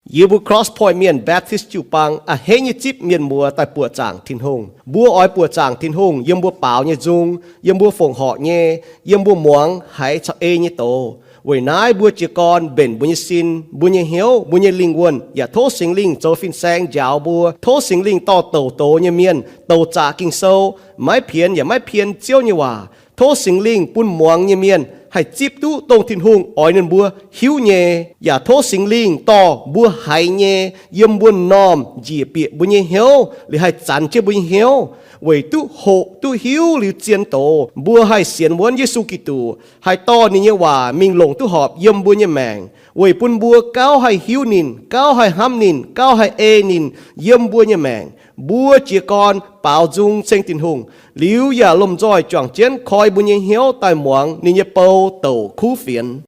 Yie mbuo Cross Point Mienh Baptist jiu-baang a'hneiv nyei zipv mienh muoz daaih buoqc zaangc Tin-Hungh. Mbuo oix buoqc zaangc Tin-Hungh yiem mbuo baaux nyei nzung, yiem mbuo fongc horc nyei, yiem mbuo muangx haiz caux ei nyei doz. Weic naaiv mbuo jiez gorn mbenc mbuo nyei sin, mbuo nyei hnyouv, mbuo nyei lingh wuonh, yaac tov Singx Lingh zoux fin-saeng njaaux mbuo. Tov Singx Lingh dorh douc doz nyei mienh, douc zaqc Ging-Sou, maiv pienx yaac maiv pien Ziouv nyei waac. Tov Singx Lingh bun muangx nyei mienh haih zipv duqv dongh Tin-Hungh oix ninh mbuo hiuv nyei. Yaac tov Singx Lingh dorh mbuo haiz nyei yiem mbuo m'normh njiec bieqc mbuo nyei hnyouv, liuz haih zanx jienv mbuo nyei hnyouv, weic duqv hoqc duqv hiuv liuz zien doz, mbuo haih sienx wuonv Yesu Giduc, haih dorh ninh nyei waac mingh longc duqv horpc yiem mbuo nyei maengc, weic bun mbuo gauh haih hiuv ninh, gauh haih hnamv ninh, gauh haih ei ninh yiem mbuo nyei maengc. Mbuo jiez gorn baaux nzung ceng Tin-Hungh, liuz yaac lomh nzoih juangc jienv koi mbuo nyei hnyouv daaih muangx ninh nyei bou douc kuv fienx.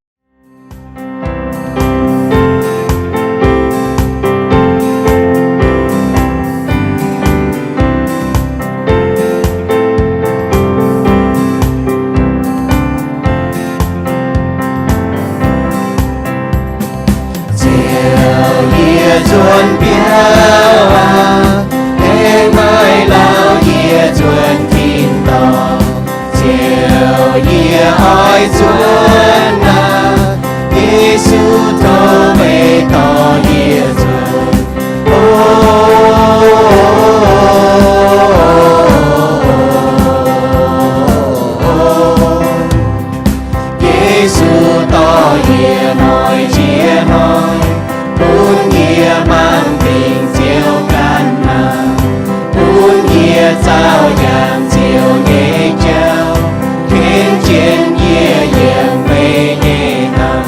Ziouv, yie nzuonx biauv aqv, aengx maiv lauh yie nzuonx tin-dorngh. Ziouv, yie oix nzuonx aqv, Yesu, tov meih dorh yie nzuonx. O, Yesu, dorh yie noic jiex hnoi, bun yie mangc dingc Ziouv ganh maah! Bun yie zaauh yangh Ziouv nyei jauv, tengx jienv yie yiem meih nyei hnamv.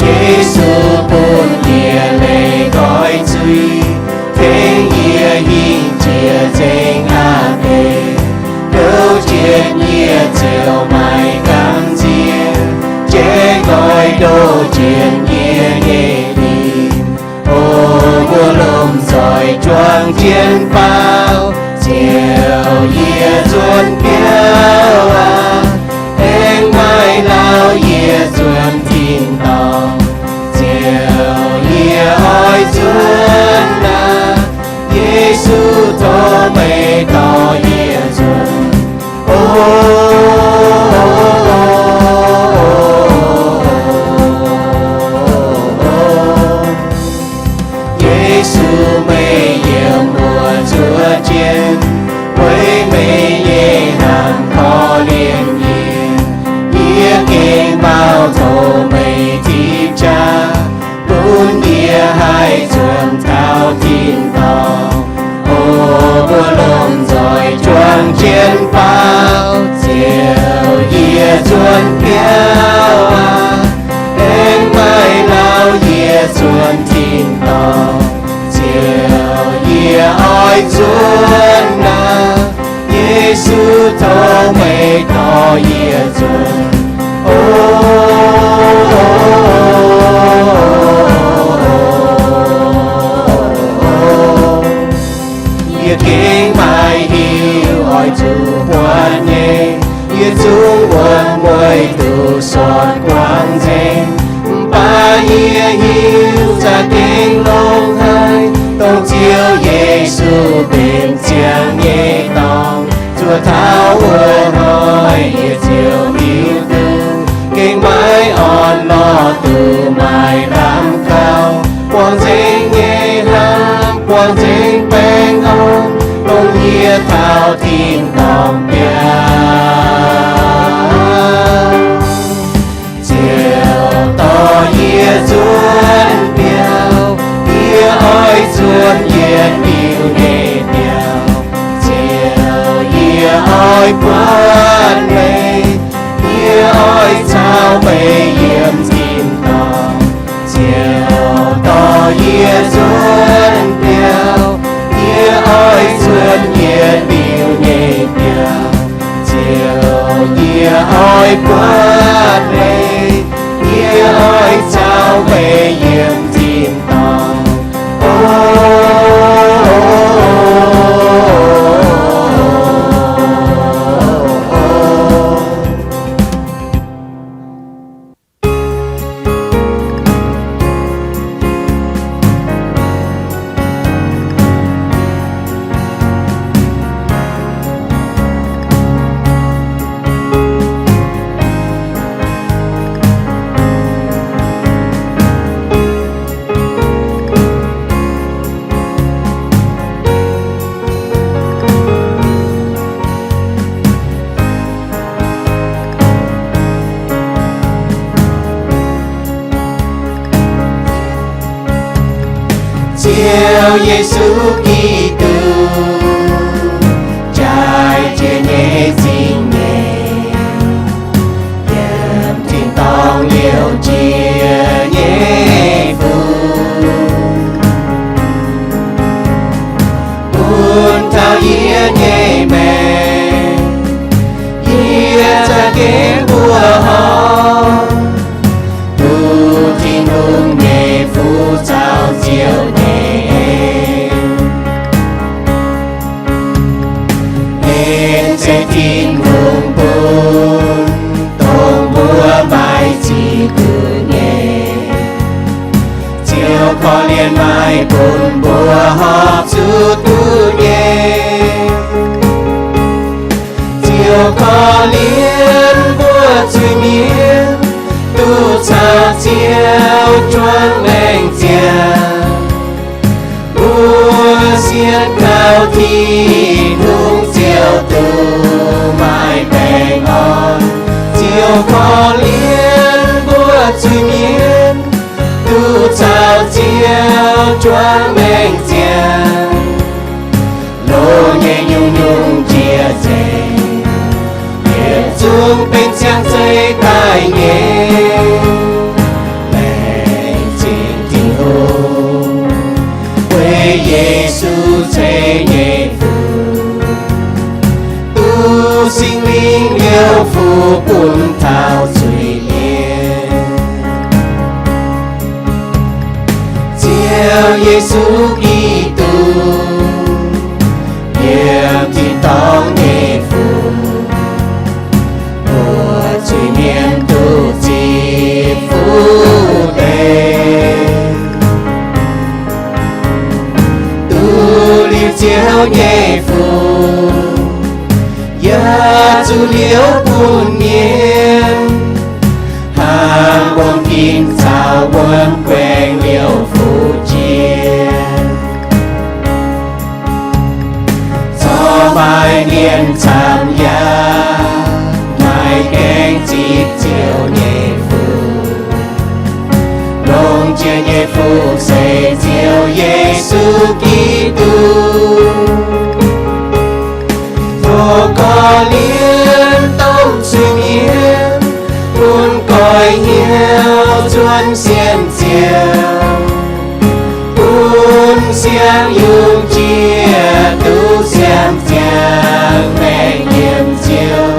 Yesu, bun yie leih nqoi nzuih, tengx yie hingh jiex nzengc aqv deix. Gouv jienv yie ziouc maiv gamh nziex, jaiv nqoi ndoh jienv yie nyei limc. O mbuo lomh nzoih juangc jienv baaux, Ziouv, yie nzuonx biauv aqv, aengx maiv lauh yie nzuonx tin-dorngh. Ziouv, yie oix nzuonx aqv, Yesu, tov meih dorh yie nzuonx. O, Yesu, meih yiem mbuo zuov jienv, weic meih nyei hnaangx korv-lienh yie. Yie gengh mauh tov meih tipv jaax, bun yie haih nzuonx taux tin-dorngh. O mbuo lomh nzoih juangc jienv baaux, Ziouv, yie nzuonx biauv aqv, aengx maiv lauh yie nzuonx tin-dorngh. Ziouv, yie oix nzuonx aqv, Yesu, tov meih dorh yie nzuonx. O, yie gengh maiv hiuv oix zuqc buatc nyei, yie zungv wuonh mueiz duqv sortv guangc nzengc. Mv baac yie hiuv za'gengh longx haic, dongh Ziouv Yesu benx ziangh nyei dorngx. Zuov taux wuov hnoi yie ziouc hiuv duqv gengh maiv orn-lorqc duqv maaih lamh kaux, buangh nzengc nyei hnamv, buangh nzengc baengh orn, dongh yie taux tin-dorngh biauv. Ziouv, dorh yie nzuonx biauv, yie oix nzuonx yietc liuz nyei biauv. Ziouv, yie oix buatc meih, yie oix caux meih yiem tin-dorngh. Ziouv, dorh yie nzuonx biauv, yie oix nzuonx yietc liuz nyei biauv. Ziouv, yie oix buatc meih, yie oix caux meih yiem tin-dorngh. O, Ziouv Yesu Giduc, jaaix jiex nyei zingh nyeic, yiem tin-dorngh liouc jiex nyei fuqv, bun taux yie nyei maengc, yie za'gengh mbuoqc horc, duqv Tin-Hungh nyei fuqv caux Ziouv nyei en. En zeiz Tin-Hungh bun dongh mbuo maaih ziex diuh nyei. Ziouv korv-lienh maaih bun mbuo horpc zuqc duqv nyei. Ziouv korv-lienh mbuo zuiz-mienh duqv caux Ziouv juangc maengc ziangh. Mbuo sienx kaux Tin-Hungh Ziouv duqv maaih baengh orn. Ziouv korv-lienh mbuo zuiz-mienh duqv caux Ziouv juangc maengc ziangh. Loz nyei nyungc-nyungc njiec nzengc, yietc zungv benx siang-zeiv daaih nyei. Laengz zingh Tin-Hungh, weic Yesu ceix nyei fuqv, duqv Singx Lingh liouv fuqv bun taux zuiz-mienh. Ziouv Yesu Giduc, yiem tin-dorngh nyei fuqv, mbuo zuiz-mienh duqv ziqc fuqv deix, duqv liuz Ziouv nyei fuqv, yaac zuqc liouv bun mienh, hnangv wuom ginv caux wuom guaengx liouv fuqv jiex. Corc maaih mienh camv yaac maaih gaengh zipv Ziouv nyei fuqv. Longx jiex nyei fuqv se Ziouv Yesu Giduc. Tov korv-lienh domh zuiz-mienh, bun goiv hnyouv zuonx sienx Ziouv, bun siang yungz jiex duqv siang ziangh maengc yiem Ziouv.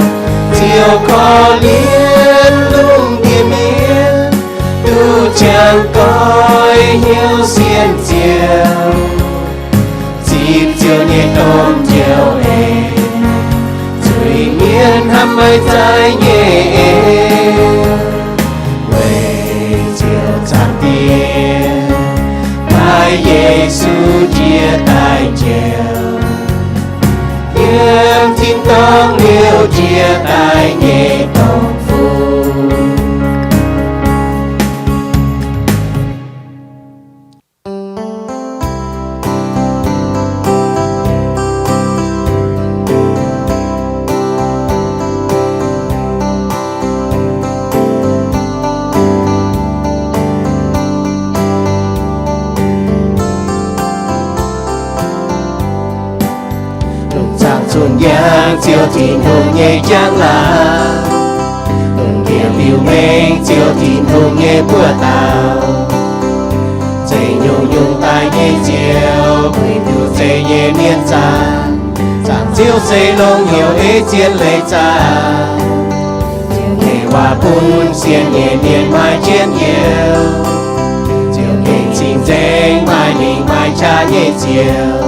Ziouv korv-lienh lungh ndiev mienh duqv qangx goiv hnyouv sienx Ziouv, zipv Ziouv nyei domh njoux en, zuiz-mienh hnamv maiv zaaic nyei en, weic Ziouv Zaangc Diex paaiv Yesu njiec daaih njoux, yiem tin-dorngh liouh njiec daaih nyei dongh fuqv. Lungh zaangc zunc yangh Ziouv Tin-Hungh nyei njang-laangc, lungh ndiev liuz mengh Ziouv Tin-Hungh nyei buoz-dauh, zeix nyungc-nyungc daaih nyei Ziouv, guix nduqc zeiv nyei mienh zaangc. Zaangc Ziouv se longx hnyouv ei zien leiz zaangc. Ziouv nyei waac bun sienx nyei mienh maaih jienv youh. Ziouv gengh cing-nzengc, maaih lingc maaih qaqv nyei Ziouv.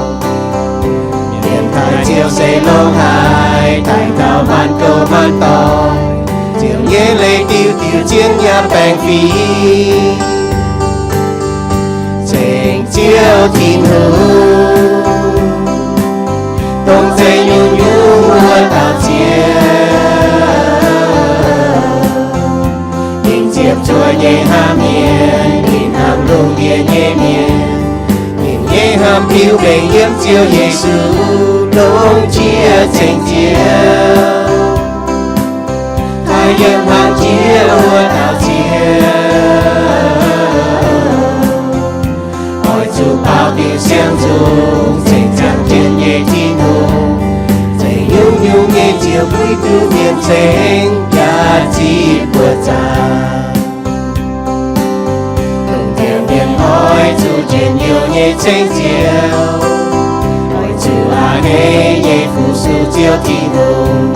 Mienh taaih Ziouv se longx haic, taaih gauh maanc gouv maanc dorngx. Ziouv nyei leiz diuh diuh zien yaac baengh fingx. Ceng Ziouv Tin-Hungh, dongh zeiv nyungc-nyungc wuov dauh Ziouv. Ninh ziepc zuoqv nyei hnamv mienh, ninh hnamv lungh ndiev nyei mienh. Ninh nyei hnamv piu mbengx yiem Ziouv Yesu, longx jiex ceng Ziouv, taaih yiem hnaangx jiex wuov dauh Ziouv. Oix zuqc baaux Zungv ceng ziangh jienv nyei Tin-Hungh, zeix nyungc-nyungc nyei ziouc buix duqv mienh ceng yaac zipv buoqc zaangc. Dongh mienh oix zuqc njien-youh nyei ceng Ziouv, oix zuqc a'hneiv nyei fu-sux Ziouv Tin-Hungh.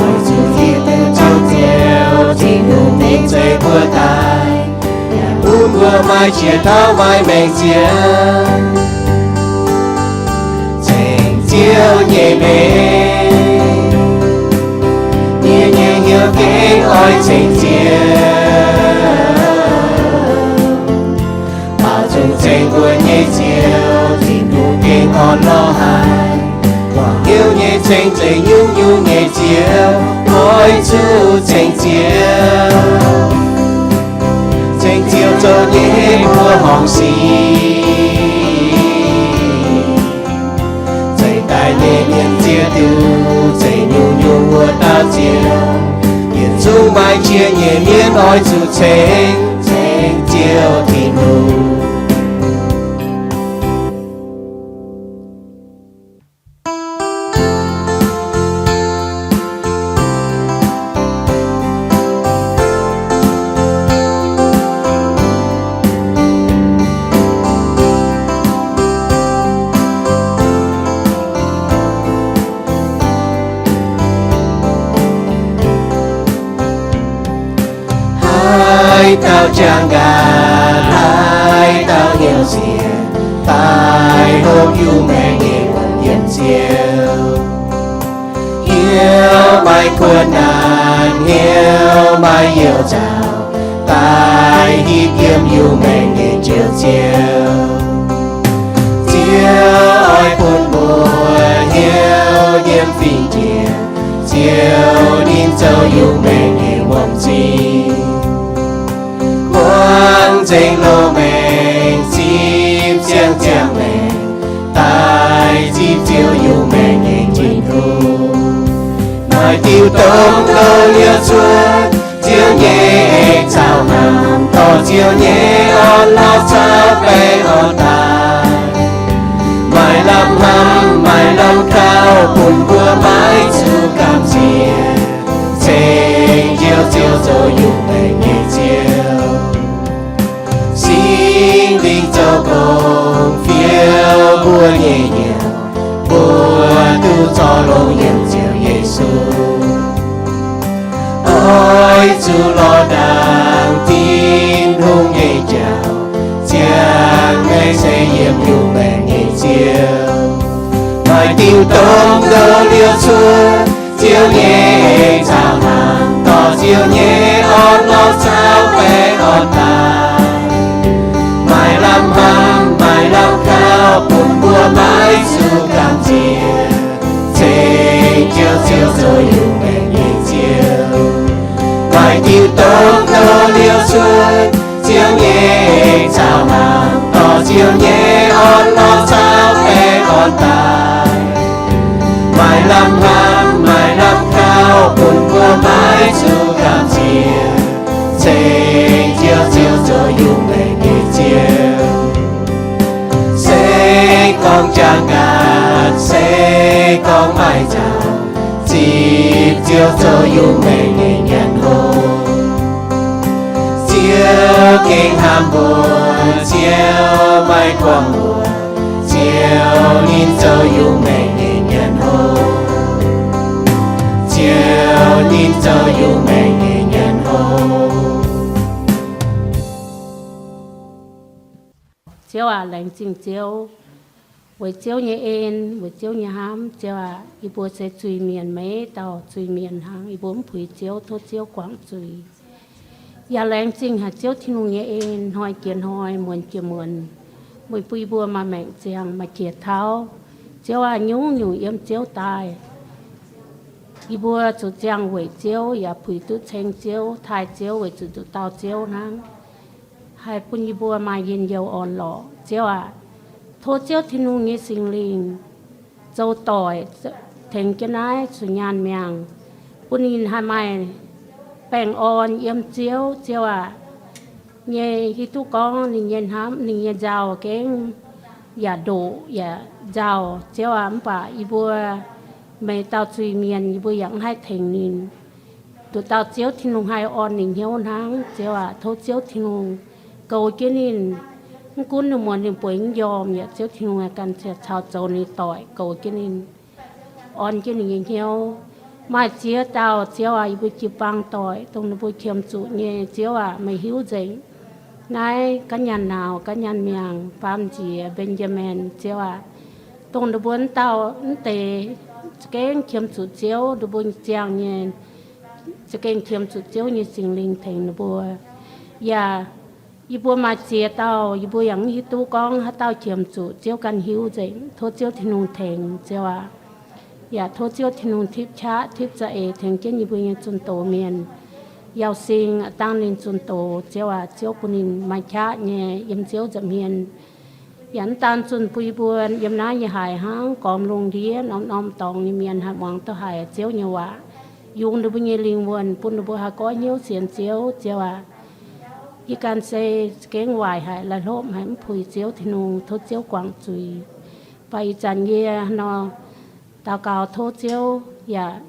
Oix zuqc hiuv duqv caux Ziouv Tin-Hungh mingh zeiz mbuo daaih, yaac bun mbuo maaih qiex tauv maaih maengc ziangx ceng Ziouv nyei mengh. Yie nyei hnyouv gengh oix ceng Ziouv, baaux nzung ceng mbuo nyei Ziouv. Tin-Hungh gengh orn-lorqc haic, guangc hnyouv nyei ceng zeix nyungc-nyungc nyei ziouv, oix zuqc ceng Ziouv. Ceng Ziouv zoux nyei mbuo horngc sic, zeix daaih nyei mienh ziex diuc, zeix nyungc-nyungc wuov dauh Ziouv. Yietc zungv maaih qiex nyei mienh oix zuqc ceng, ceng Ziouv Tin-Hungh. Haaix dauh jangx nqaatc, haaix dauh hnyouv sienx, daaih hopv Iu-Mienh nyei wuom yiem Ziouv. Hnyouv maaih kuonx naanc, hnyouv maaih youh nzauh, daaih hitv yiem Iu-Mienh nyei Njoux Ziouv. Ziouv oix bun mbuo hnyouv yiem fingx jiex, ziouc ninh zoux Iu-Mienh nyei wuom-zingh. Buangv nzengc loz-maengc, zipv ziangh ziangh maengc, daaih zipv Ziouv Iu-Mienh nyei Tin-Hungh. Maaih diuh domh ndoh liouh cuotv, Ziouv nyei eix caux hnamv, dorh Ziouv nyei orn-lorqc caux baengh orn daaih. Maaih lamh hnamv, maaih lamh gauh, bun mbuo maiv zuqc gamh nziex, ceng Njoux Ziouv zoux Iu-Mienh nyei Ziouv. Singx Lingh zoux gong fiou mbuo nyei hnyouv, mbuo duqv zorc longx yiem Ziouv Yesu. Oix zuqc lorz ndaangc Tin-Hungh nyei jauv, ziangh maengc se yiem Iu-Mienh nyei Ziouv. Maaih diuh domh ndoh liouh cuotv, Ziouv nyei eix caux hnamv, dorh Ziouv nyei orn-lorqc caux baengh orn daaih. Maaih lamh hnamv, maaih lamh gauh, bun mbuo maiv zuqc gamh nziex, ceng Njoux Ziouv zoux Iu-Mienh nyei Ziouv. Maaih diuh domh ndoh liouh cuotv, Ziouv nyei eix caux hnamv, dorh Ziouv nyei orn-lorqc caux baengh orn daaih. Maaih lamh hnamv, maaih lamh gauh, bun mbuo maiv zuqc gamh nziex, ceng Njoux Ziouv zoux Iu-Mienh nyei Ziouv. Se gorngv jangx nqaatc, se gorngv maaih nzauh, zipv Ziouv zoux Iu-Mienh nyei nyanc hlo. Ziouv gengh hnamv mbuo, Ziouv maiv guangc mbuo, Ziouv ninh zoux Iu-Mienh nyei nyanc hlo. Ziouv ninh zoux Iu-Mienh nyei nyanc hlo. Ziouv aac, laengz zingh Ziouv, weic Ziouv nyei en, weic Ziouv nyei hnamv. Ziouv aac, yie mbuo se zuiz-mienh, maiv dauh zuiz-mienh hnangv. Yie mbuo mv puix Ziouv, tov Ziouv guangc zuiz. Yaac laengz zingh haic Ziouv Tin-Hungh nyei en, hnoi jiex hnoi, muonz jiex muonz, meih bun yie mbuo maaih maengc ziangh, maaih qiex tauv. Ziouv aac, nyungc-nyungc yiem Ziouv daaih. Yie mbuo zuqc ziangh weic Ziouv, yaac puix duqv ceng Ziouv, taaih Ziouv weic zuqc nduqc dauh Ziouv hnangv, haih bun yie mbuo maaih njien-youh orn-lorqc. Ziouv aac, tov Ziouv Tin-Hungh nyei Singx Lingh zoux doic tengx jienv naaiv zuqc nyaanh miangh, bun ninh haih maaih baengh orn yiem Ziouv. Ziouv aac, nyei hiuv duqv gorngv ninh nyei hnamv, ninh nyei nzauh gengh yaac ndoqc yaac nzauh, Ziouv aac. Mv baac yie mbuo, meih dauh zuiz-mienh, yie mbuo yaac mv haih tengx ninh. Nduqc dauh Ziouv Tin-Hungh haih orn ninh hnyouv hnangv, Ziouv aac. Tov Ziouv Tin-Hungh goux jienv ninh. Mv gunv ninh muonz ninh bueix mv njormh yaac, Ziouv Tin-Hungh ganh caux zoux ninh doic, goux jienv ninh, orn jienv ninh nyei hnyouv. Maaih ziex dauh, Ziouv aac, yie mbuo jiu-baang doic, dongh ninh mbuo qiemx zuqc nyei, Ziouv aac, meih hiuv nzengc. Naaiv ga'nyanc nauz, ga'nyanc miangc, baamh nziex, Mben^jaa^min, Ziouv aac, dongh ninh mbuo wuov dauh wuov deix za'gengh qiemx zuqc Ziouv, ninh mbuo nyei ziangh nyei, za'gengh qiemx zuqc Ziouv nyei Singx Lingh tengx ninh mbuo. Yaac, yie mbuo maaih ziex dauh, yie mbuo yaac mv hiuv duqv gorngv haaix dauh qiemx zuqc, Ziouv ganh hiuv nzengc. Tov Ziouv Tin-Hungh tengx, Ziouv aac. Yaac tov Ziouv Tin-Hungh tipv qaqv tipv za'eix tengx jienv yie mbuo nyei zunh doz mienh. Yauh sing aac, dangh ninh zunh doz, Ziouv aac, Ziouv bun ninh maaih qaqv nyei yiem Ziouv nza'hmien. Yaac mv daan zunh bun yie mbuo yiem naaiv nyei haic hnangv, gormx lungh ndiev norm-norm dorngx nyei mienh haih muangx duqv haiz Ziouv nyei waac, yungz ninh mbuo nyei lingh wuonh, bun ninh mbuo haih goiv hnyouv sienx Ziouv, Ziouv aac. Yie ganh se za'gengh waaic haic, la'hlopv haic, mv puix Ziouv Tin-Hungh, tov Ziouv guangc zuiz. Mv baac ih zanc yie nor daux gaux tov Ziouv, yaac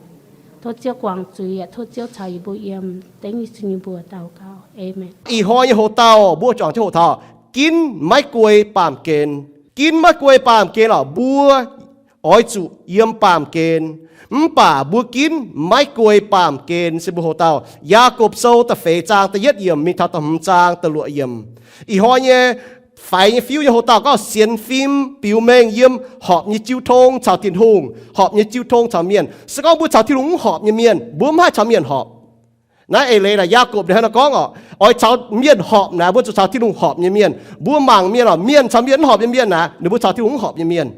tov Ziouv guangc zuiz, yaac tov Ziouv caux yie mbuo yiem. Dengv Yesu nyei mbuox daux gaux. Aamen. Ih hnoi nyei hoc-dauh mbuo juangc jienv hoqc taux, ginv maiv guei baamh gen. Ginv maiv guei baamh gen orqc, mbuo oix zuqc yiem baamh gen. Mv baac mbuo ginv maiv guei baamh gen se mbuo hoc-dauh. Yaagorpc Sou da'feix zaang da'yietv yiemc mingh taux da'hmz zaang da'luoqc yiemc. Ih hnoi nyei faix nyei fiuv nyei hoc-dauh gorngv sienx fim biux mengh yiem horpc nyei jiu tong caux Tin-Hungh, horpc nyei jiu tong caux mienh. Se gorngv mbuo caux Tin-Hungh mv horpc nyei mienh, mbuo mv haih caux mienh horpc. Naaiv eix leiz naaic Yaagorpc ninh hnangv nor gorngv orqc, oix caux mienh horpc naaic, mbuo zuqc caux Tin-Hungh horpc nyei mienh. Mbuo mangc mienh orqc, mienh caux mienh mv horpc nyei mienh naaic, ninh mbuo caux Tin-Hungh mv horpc nyei mienh.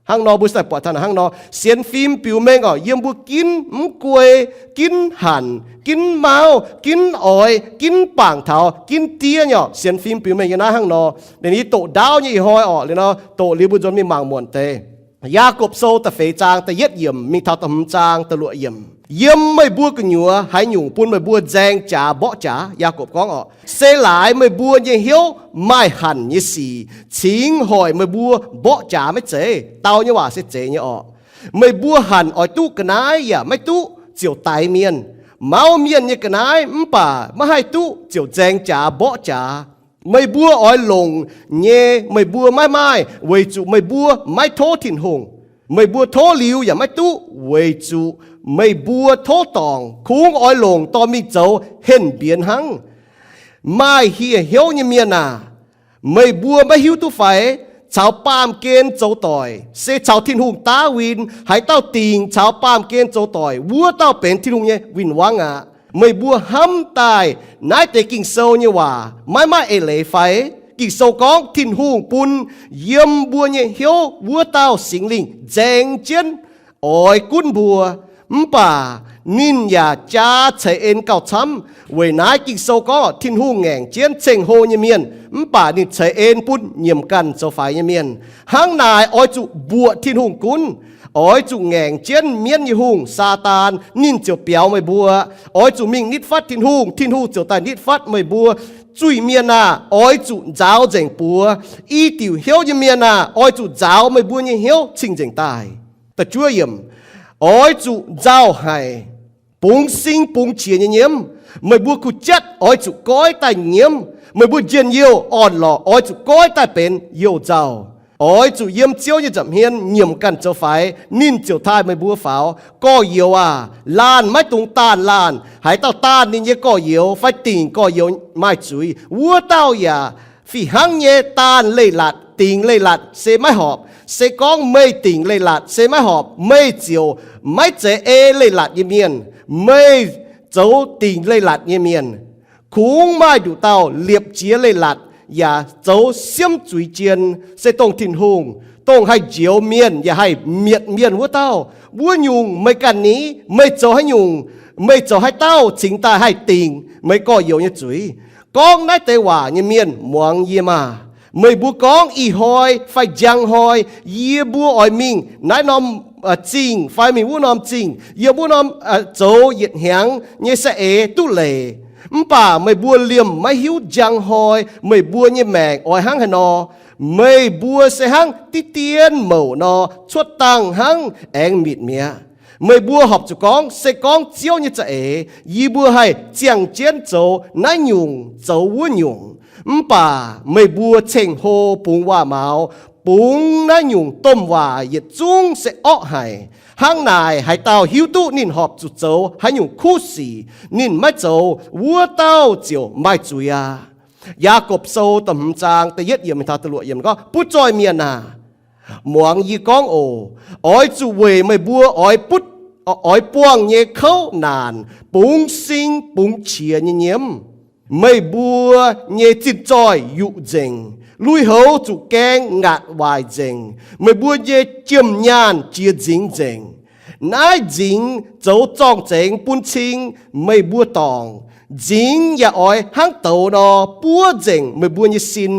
Hnangv nor mbuo se buatc taux hnangv nor, sienx fim biux mengh orqc, yiem mbuo ginv mv guei, ginv hanc, ginv mauv, ginv oix, ginv bangc taux, ginv diev nyei orqc, sienx fim biux mengh nyei naaiv hnangv nor. Ninh yie doqc ndaauv nyei ih hnoi orqc, liuz nor doqc liuz mbuo nzuonx mingh mangc muonc deix. Yaagorpc Sou da'feix zaang da'yietv yiemc mingh taux da'hmz zaang da'luoqc yiemc. Yiem meih mbuo gu'nyuoz haaix nyungc bun meih mbuo nzaeng jaax mborqv jaax? Yaagorpc gorngv orqc, se laaix meih mbuo nyei hnyouv maaih hanc nyei sic cingx hoic meih mbuo mborqv jaax maiv zeiz? Dau nyei waac se zeiz nyei orqc. Meih mbuo hanc oix duqv ga'naaiv yaac maiv duqv ziouc daix mienh. Mauv mienh nyei ga'naaiv mv baac maiv haih duqv ziouc nzaeng jaax mborqv jaax. Meih mbuo oix longc nyei meih mbuo maiv maaih, weic zuqc meih mbuo maiv tov Tin-Hungh. Meih mbuo tov liuz yaac maiv duqv, weic zuqc meih mbuo tov dorngc, kungx oix longc dorh mingh zoux henh mbienx hnangv. Maaih hieh hnyouv nyei mienh aac, meih mbuo maiv hiuv duqv fai? Caux baamh gen zoux doic se caux Tin-Hungh daav win. Haaix dauh dingc caux baamh gen zoux doic, wuov dauh benx Tin-Hungh nyei win-wangv aqv. Meih mbuo hnamv daaih naaiv deix Ging-Sou nyei waac maiv maaih eix leiz fai? Ging-Sou gorngv Tin-Hungh bun yiem mbuo nyei hnyouv wuov dauh Singx Lingh nzaeng jienv oix gunv mbuo. Mv baac ninh yaac jaa ceix en gauh camv. Weic naaiv Ging-Sou gorngv Tin-Hungh ngaengc jienv ceng-hlo nyei mienh, mv baac ninh ceix en bun nyiemc ganh zoux faix nyei mienh. Hnangv naaic oix zuqc mbuoqc Tin-Hungh gunv. Oix zuqc ngaengc jienv mienv nyei hungh, Saadaan, ninh ziouc biaux meih mbuo. Oix zuqc mingh nitv fatv Tin-Hungh, Tin-Hungh ziouc daaih nitv fatv meih mbuo. Zuiz-mienh aah! Oix zuqc nzaaux nzengc buoz. I diuc hnyouv nyei mienh aah! Oix zuqc nzaaux meih mbuo nyei hnyouv cing-nzengc daaih. Da'juov yiemc, oix zuqc nzauh haic, bungx sing bungx qiex nyei nyiemv. Meih mbuo kuh jatv oix zuqc goiv daaih nyiemv. Meih mbuo njien-youh orn-lorqc oix zuqc goiv daaih benx youh-nzauh. Oix zuqc yiem Ziouv nyei nza'hmien nyiemc ganh zoux faix, ninh ziouc taaih meih mbuo faaux. Gorx-youz aah! Laanh maiv dungx daanh laanh. Haaix dauh daanh ninh nyei gorx-youz fai dingc gorx-youz maaih zuiz, wuov dauh yaac fih hnangv nyei daanh leiz-latc, dingc leiz-latc se maiv horpc. Se gorngv meih dingc leiz-latc se maiv horpc, meih ziouc maiv zeiz ei leiz-latc nyei mienh. Meih zoux dingc leiz-latc nyei mienh. Kungx maaih nduqc dauh liepc jiez leiz-latc yaac zoux siemv zuiz jien, se dongh Tin-Hungh, dongh haih njoux mienh yaac haih mietc mienh wuov dauh. Wuov nyungc meih ganh ni? Meih zoux haaix nyungc? Meih zoux haaix dauh cingx daaih haih dingc meih gorx-youz nyei zuiz? Gorngv naaiv deix waac nyei mienh muangx yie maah! Meih mbuo gorngv ih hnoi fai njang hnoi, yie mbuo oix mingh naaiv norm zingh fai mingh wuov norm zingh, yiem wuov norm zoux yietc hnyangx nyei saeng-eix duqv leiz. Mv baac meih mbuo liemh maiv hiuv njang hnoi meih mbuo nyei maengc oix hnangv haaix nor. Meih mbuo se hnangv diqv dien mouc nor, cuotv dangh hnangv aengx mitc mi'aqv. Meih mbuo horpc zuqc gorngv, se gorngv Ziouv nyei za'eix, yie mbuo haih ziangh jienv zoux naaiv nyungc zoux wuov nyungc. Mv baac meih mbuo ceng-hlo bungx waac-maux, bungx naaiv nyungc domh waac yietc zungv se orqv haic. Hnangv naaic, haaix dauh hiuv duqv ninh horpc zuqc zoux haaix nyungc kuv sic, ninh maiv zoux, wuov dauh ziouc maaih zuiz aqv. Yaagorpc Sou da'hmz zaang da'yietv yiemc taux da'luoqc yiemc gorngv, Butv zoih mienh aac, muangx yie gorngv oc. Oix zuqc weic meih mbuo oix butv, oix buangh nyei kouv naanc bungx sing bungx qiex nyei nyiemv. Meih mbuo nyei zinh zoih yuqc nzengc, lui-houx zuqc gaeng ngaatc waaic nzengc. Meih mbuo nyei jiem-nyaanh jiex nzingx nzengc. Naaiv nzingx zoux zorng-zengx bun cing meih mbuo dorngc. Nzingx yaac oix hnangv douz nor buov nzengc meih mbuo nyei sin.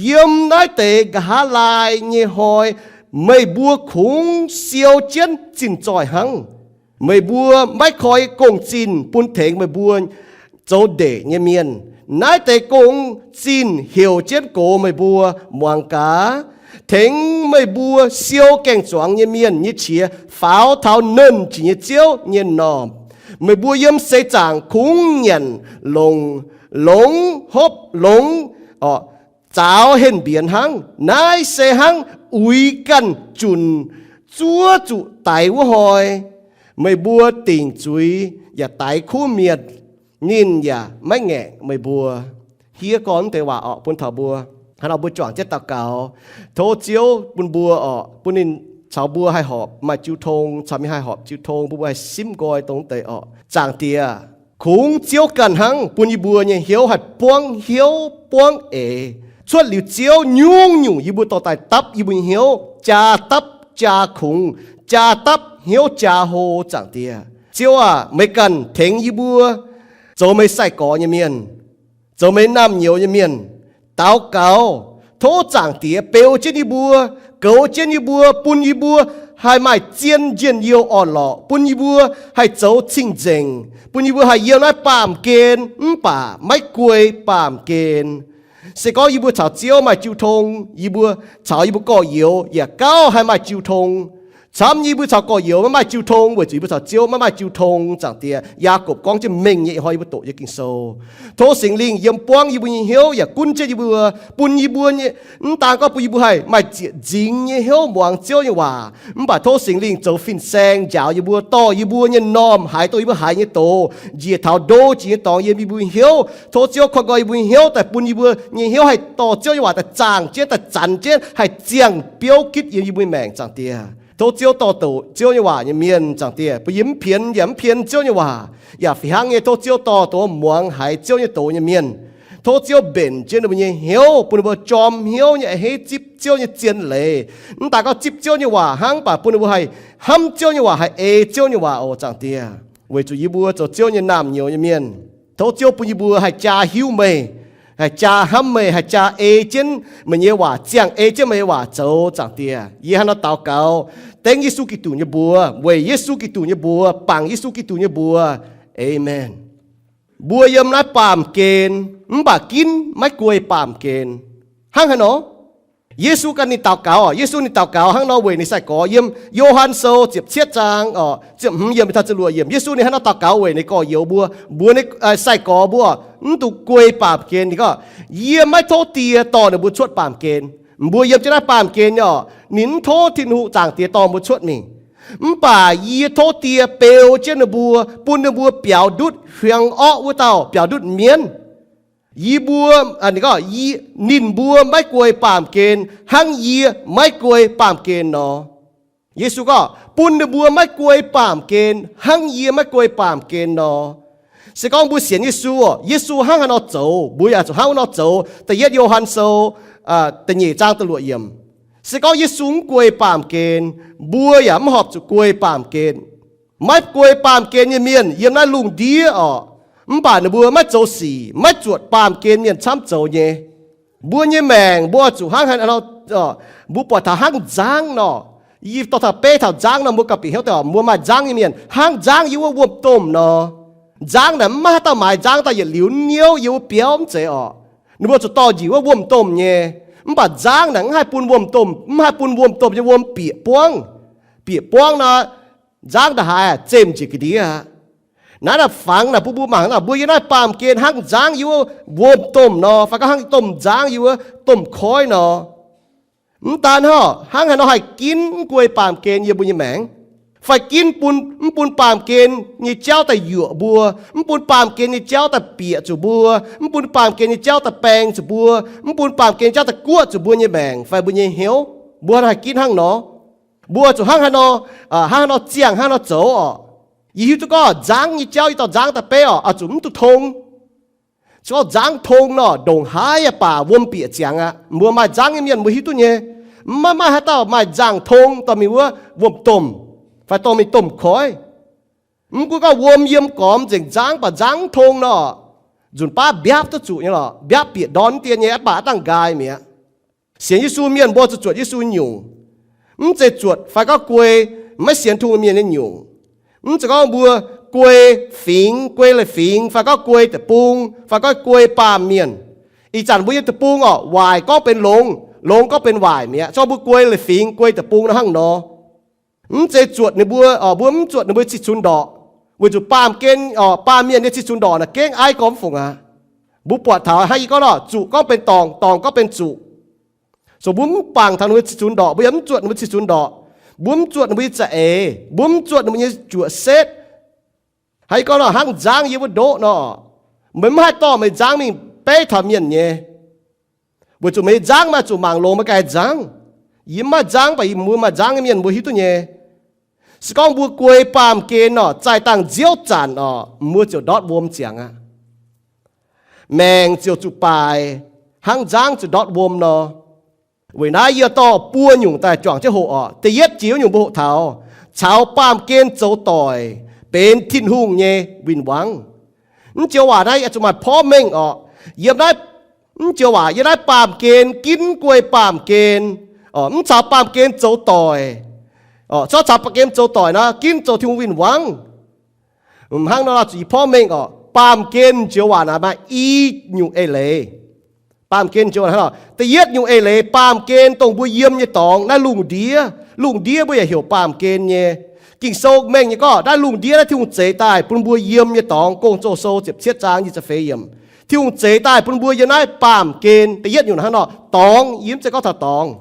Yiem naaiv deix nqa'haav laai nyei hnoi meih mbuo kungx siou jienv zinh zoih hnangv. Meih mbuo maiv koi gong-zinh bun tengx meih mbuo zoux ndeic nyei mienh. Naaiv deix gong-zinh heuc jienv gox meih mbuo. Muangx gaax, tengx meih mbuo siou gaeng-zuangx nyei mienh nyei qiex faaux taux Nernh Jiex nyei Ziouv nyei m'normh. Meih mbuo yiem seix zaangc kungx nyanc longx, longx hopv longx, zaaux henh mbienx hnangv. Naaiv se hnangv uix ganh junc zuov zuqc daix wuov hnoi. Meih mbuo dingc zuiz yaac daix kuv mienh, ninh yaac maiv ngaengc meih mbuo. Hiuv gorngv deix waac orqc bun taux mbuo. Hnangv nor mbuo juangc jienv daux gaux, tov Ziouv bun mbuo orqc, bun ninh caux mbuo haih horpc maaih jiu tong, caux mienh haih horpc jiu tong, bun mbuo haih simv nqoi dongh deix orqc. Zaangc Diex, kungx Ziouv ganh hnangv bun yie mbuo nyei hnyouv haih buangv hnyouv buangv eix. Cuotv liuz Ziouv nyungc-nyungc yie mbuo dorh daaih dapv yie mbuo nyei hnyouv, jaa dapv jaa kungx, jaa dapv hnyouv jaa hlo. Zaangc Diex, Ziouv aac, meih ganh tengx yie mbuo zoux meih sai-gorx nyei mienh, zoux meih naamh nyouz nyei mienh. Daux gaux tov Zaangc Diex beu jienv yie mbuo, goux jienv yie mbuo, bun yie mbuo haih maaih zien njien-youh orn-lorqc, bun yie mbuo haih zoux cing-nzengc, bun yie mbuo haih yiem naaiv baamh gen mv baac maiv guei baamh gen. Se gorngv yie mbuo caux Ziouv maaih jiu tong, yie mbuo caux yie mbuo gorx-youz yaac gauh haih maaih jiu tong. Camv nyei, yie mbuo caux gorx-youz maiv maaih jiu tong weic zuqc yie mbuo caux Ziouv maiv maaih jiu tong. Zaangc Diex, Yaagorpc gorngv jienv mengh nyei ih hnoi yie mbuo doqc nyei Ging-Sou. Tov Singx Lingh yiem buangv yie mbuo nyei hnyouv yaac gunv jienv yie mbuo, bun yie mbuo nyei, mv daan gorngv bun yie mbuo haih maaih ziec nzingx nyei hnyouv muangx Ziouv nyei waac, mv baac tov Singx Lingh zoux fin-saeng njaaux yie mbuo, dorh yie mbuo nyei m'normh haaix dongh yie mbuo haiz nyei doz, njiec taux ndo jiex nyei dorngx yiem yie mbuo nyei hnyouv. Tov Ziouv koiv nqoi yie mbuo nyei hnyouv daaih bun yie mbuo nyei hnyouv haih dorh Ziouv nyei waac daaih zaangc jienv, daaih zanc jienv, haih ziangh biouv gitv yiem yie mbuo nyei maengc. Zaangc Diex, tov Ziouv dorh doqc Ziouv nyei waac nyei mienh. Zaangc Diex, bun yie mv pienx yaac mv pien Ziouv nyei waac, yaac fih hnangv nyei tov Ziouv dorh doz muangx haiz Ziouv nyei doz nyei mienh. Tov Ziouv mbenc jienv ninh mbuo nyei hnyouv, bun ninh mbuo jorm hnyouv nyei a'hneiv zipv Ziouv nyei zien leiz. Mv daan gorngv zipv Ziouv nyei waac hnangv, mv baac bun ninh mbuo haih hnamv Ziouv nyei waac, haih ei Ziouv nyei waac oc. Zaangc Diex, weic zuqc yie mbuo zoux Ziouv nyei naamh nyouz nyei mienh, tov Ziouv bun yie mbuo haih jaa hiuv meih, haih jaa hnamv meih, haih jaa ei jienv meih nyei waac, ziangh ei jienv meih nyei waac zoux. Zaangc Diex, yie hnangv nor daux gaux dengv Yesu Giduc nyei mbuox, weic Yesu Giduc nyei mbuox, bangc Yesu Giduc nyei mbuox. Aamen. Mbuo yiem naaiv baamh gen, mv baac ginv maiv guei baamh gen. Hnangv haaix nor? Yesu ganh ninh daux gaux oc. Yesu ninh daux gaux hnangv nor weic ninh sai-gorx. Yiem Yo^han Sou ziepc cietv zaang oc, ziepc hmz yiemc taux ziepc luoqc yiemc, Yesu ninh hnangv nor daux gaux weic ninh gorx-youz mbuo, mbuox ninh sai-gorx mbuo oc, mv dungx guei baamh gen. Ninh gorngv, Yie maiv tov Die dorh ninh mbuo cuotv baamh gen. Mbuo yiem jienv naaiv baamh gen nyei oc, ninh mv tov Tin-Hungh Zaangc Diex dorh mbuo cuotv mingh. Mv baac yie tov Die beu jienv ninh mbuo, bun ninh mbuo biaux ndutv hiuang orqv wuov dauh, biaux ndutv mienv. Yie mbuo, ninh gorngv, ninh mbuo maiv guei baamh gen hnangv yie maiv guei baamh gen nor. Yesu gorngv, bun ninh mbuo maiv guei baamh gen hnangv yie maiv guei baamh gen nor. Se gorngv mbuo sienx Yesu oc, Yesu hnangv haaix nor zoux, mbuo yaac zuqc hnangv wuov nor zoux. Da'yietv Yo^han Sou da'nyeic zaang da'luoqc yiemc. Se gorngv Yesu mv guei baamh gen, mbuo yaac mv horpc zuqc guei baamh gen. Maiv guei baamh gen nyei mienh yiem naaiv lungh ndiev oc, mv baac ninh mbuo maiv zoux sic, maiv zuotc baamh gen mienh camv zoux nyei. Mbuo nyei maengc mbuo oix zuqc hnangv haaix nor, mbuo buatc taux hnangv nzangv nor. Yie dorh taux beiv taux nzangv nor, mbuo gauh bieqc hnyouv deix oc, mbuo maaih nzangv nyei mienh hnangv nzangv yiem wuov wuom-domh nor. Nzangv naaic mv maaih haaix dauh maaiz nzangv daaih yietc liuz niouv yiem wuov biauv mv zeiz orqc. Ninh mbuo zuqc dorh njiec wuov wuom-domh nyei. Mv baac nzangv naaic mv haih bun wuom-domh, mv haih bun wuom-domh nyei wuom bieqc buangv. Bieqc buangv nor, nzangv nda'haaix zemh njiec ga'ndiev aqv. Naaiv naaic fangx naaic bun mbuo mangc naaic, mbuo yiem naaiv baamh gen hnangv nzangv yiem wuov wuom-domh nor, fai gorngv hnangv domh nzangv yiem wuov domh koiv nor. Mv daan hnangv, hnangv haaix nor haih ginv mv guei baamh gen yiem mbuo nyei maengc, fai ginv bun, mv bun baamh gen nyei jauv daaih yuoqc mbuo, mv bun baamh gen nyei jauv daaih bieqc zuqc mbuo, mv bun baamh gen nyei jauv daaih baeng zuqc mbuo, mv bun baamh gen jauv daaih guoqv zuqc mbuo nyei maengc fai mbuo nyei hnyouv. Mbuo haih ginv hnangv nor. Mbuo zuqc hnangv haaix nor, hnangv haaix nor ziangh hnangv haaix nor zoux orqc. Yie hiuv duqv gorngv nzangv nyei jauv yie dorh nzangv daaih beiv orqc, oix zuqc mv duqv tong. Se gorngv nzangv tong nor, ndongc haaix yaac baac wuom bieqc ziangx aqv. Mbuo maaih nzangv nyei mienh mbuo hiuv duqv nyei. Mv maaih, maaih haaix dauh maaih nzangv tong dorh mingh wuov wuom-domh, fai dorh mingh domh koiv. Mv gunv gorngv wuom yiem gormx nzengc nzangv baac nzangv mv tong nor, nzunc baav mbiaapv duqv zuqc nyei lorqc. Mbiaapv bieqc ndorn dien nyei, aqv baac aqv dangh nqaai mi'aqv. Sienx Yesu mienh mbuo zuqc zuotc Yesu nyungc. Mv zeiz zuotc fai gorngv guei maiv sienx Tin-Hungh mienh nyei nyungc. Mv zeiz gorngv mbuo guei fingx, guei leiz-fingx, fai gorngv guei deic-bung, fai gorngv guei baamh mienh. Ih zanc mbuo nyei deic-bung orqc, waaic gorngv benx longx, longx gorngv benx waaic mi'aqv. Se gorngv mbuo guei leiz-fingx, guei deic-bung nor hnangv nor. Mv zeiz zuotc ninh mbuo, mbuo mv zuotc ninh mbuo cih cunx ndorqc, weic zuqc baamh gen, baamh mienh nyei cih cunx ndorqc naaic gengh aiv gormx fungc aqv. Mbuo buatc taux hnangv yie gorngv nor, zuqc gorngv benx dorngc, dorngc gorngv benx zuqc. So mbuo mv bangc taux ninh mbuo cih cunx ndorqc, mbuo yaac mv zuotc ninh mbuo cih cunx ndorqc. Mbuo mv zuotc ninh mbuo nyei za'eix, mbuo mv zuotc ninh mbuo nyei juoqc setv. Hnangv yie gorngv nor, hnangv nzangv yiem wuov ndoqv nor, meih mv haih dorh meih nzangv mingh beiv taux mienh nyei. Weic zuqc meih nyei nzangv maaih zuqc mangc longx meih ganh nyei nzangv. Yie mv maaih nzangv, mv baac yie mbuo maaih nzangv nyei mienh mbuo hiuv duqv nyei. Se gorngv mbuo guei baamh gen orqc, zaih dangh nziouv zanc orqc, mbuo ziouc ndortv wuom ziangx aqv. Maengc ziouc zuqc baaic hnangv nzangv ziouc ndortv wuom nor. Weic naaiv yie dorh buo nyungc daaih juangc jienv hoqc orqc. Da'yietv jiex wuov nyungc mbuo hoqc taux, caux baamh gen zoux doic benx Tin-Hungh nyei win-wangv. Mv joux waac naaiv yaac zuqc maaih porv mengh orqc. Yiem naaiv, mv joux waac yiem naaiv baamh gen ginv guei baamh gen, mv caux baamh gen zoux doic, corc caux baamh gen zoux doic nor ginv zoux Tin-Hungh win-wangv. Hnangv nor zuqc i porv mengh orqc. Baamh gen joux waac naaic maaih i nyungc eix leiz. Baamh gen joux waac hnangv nor, da'yietv nyungc eix leiz, baamh gen dongh mbuo yiem nyei dorngx naaiv lungh ndiev. Lungh ndiev mbuo yaac heuc baamh gen nyei. Ging-Sou mengh nyei gorngv naaiv lungh ndiev naaiv Tin-Hungh zeix daaih bun mbuo yiem nyei dorngx. Gong-Zoh Sou ziepc cietv zaang nyic ziepc feix yiemc, Tin-Hungh zeix daaih bun mbuo yiem naaiv baamh gen. Da'yietv nyungc hnangv nor dorngx, yie mv zeiz gorngv taux dorngx.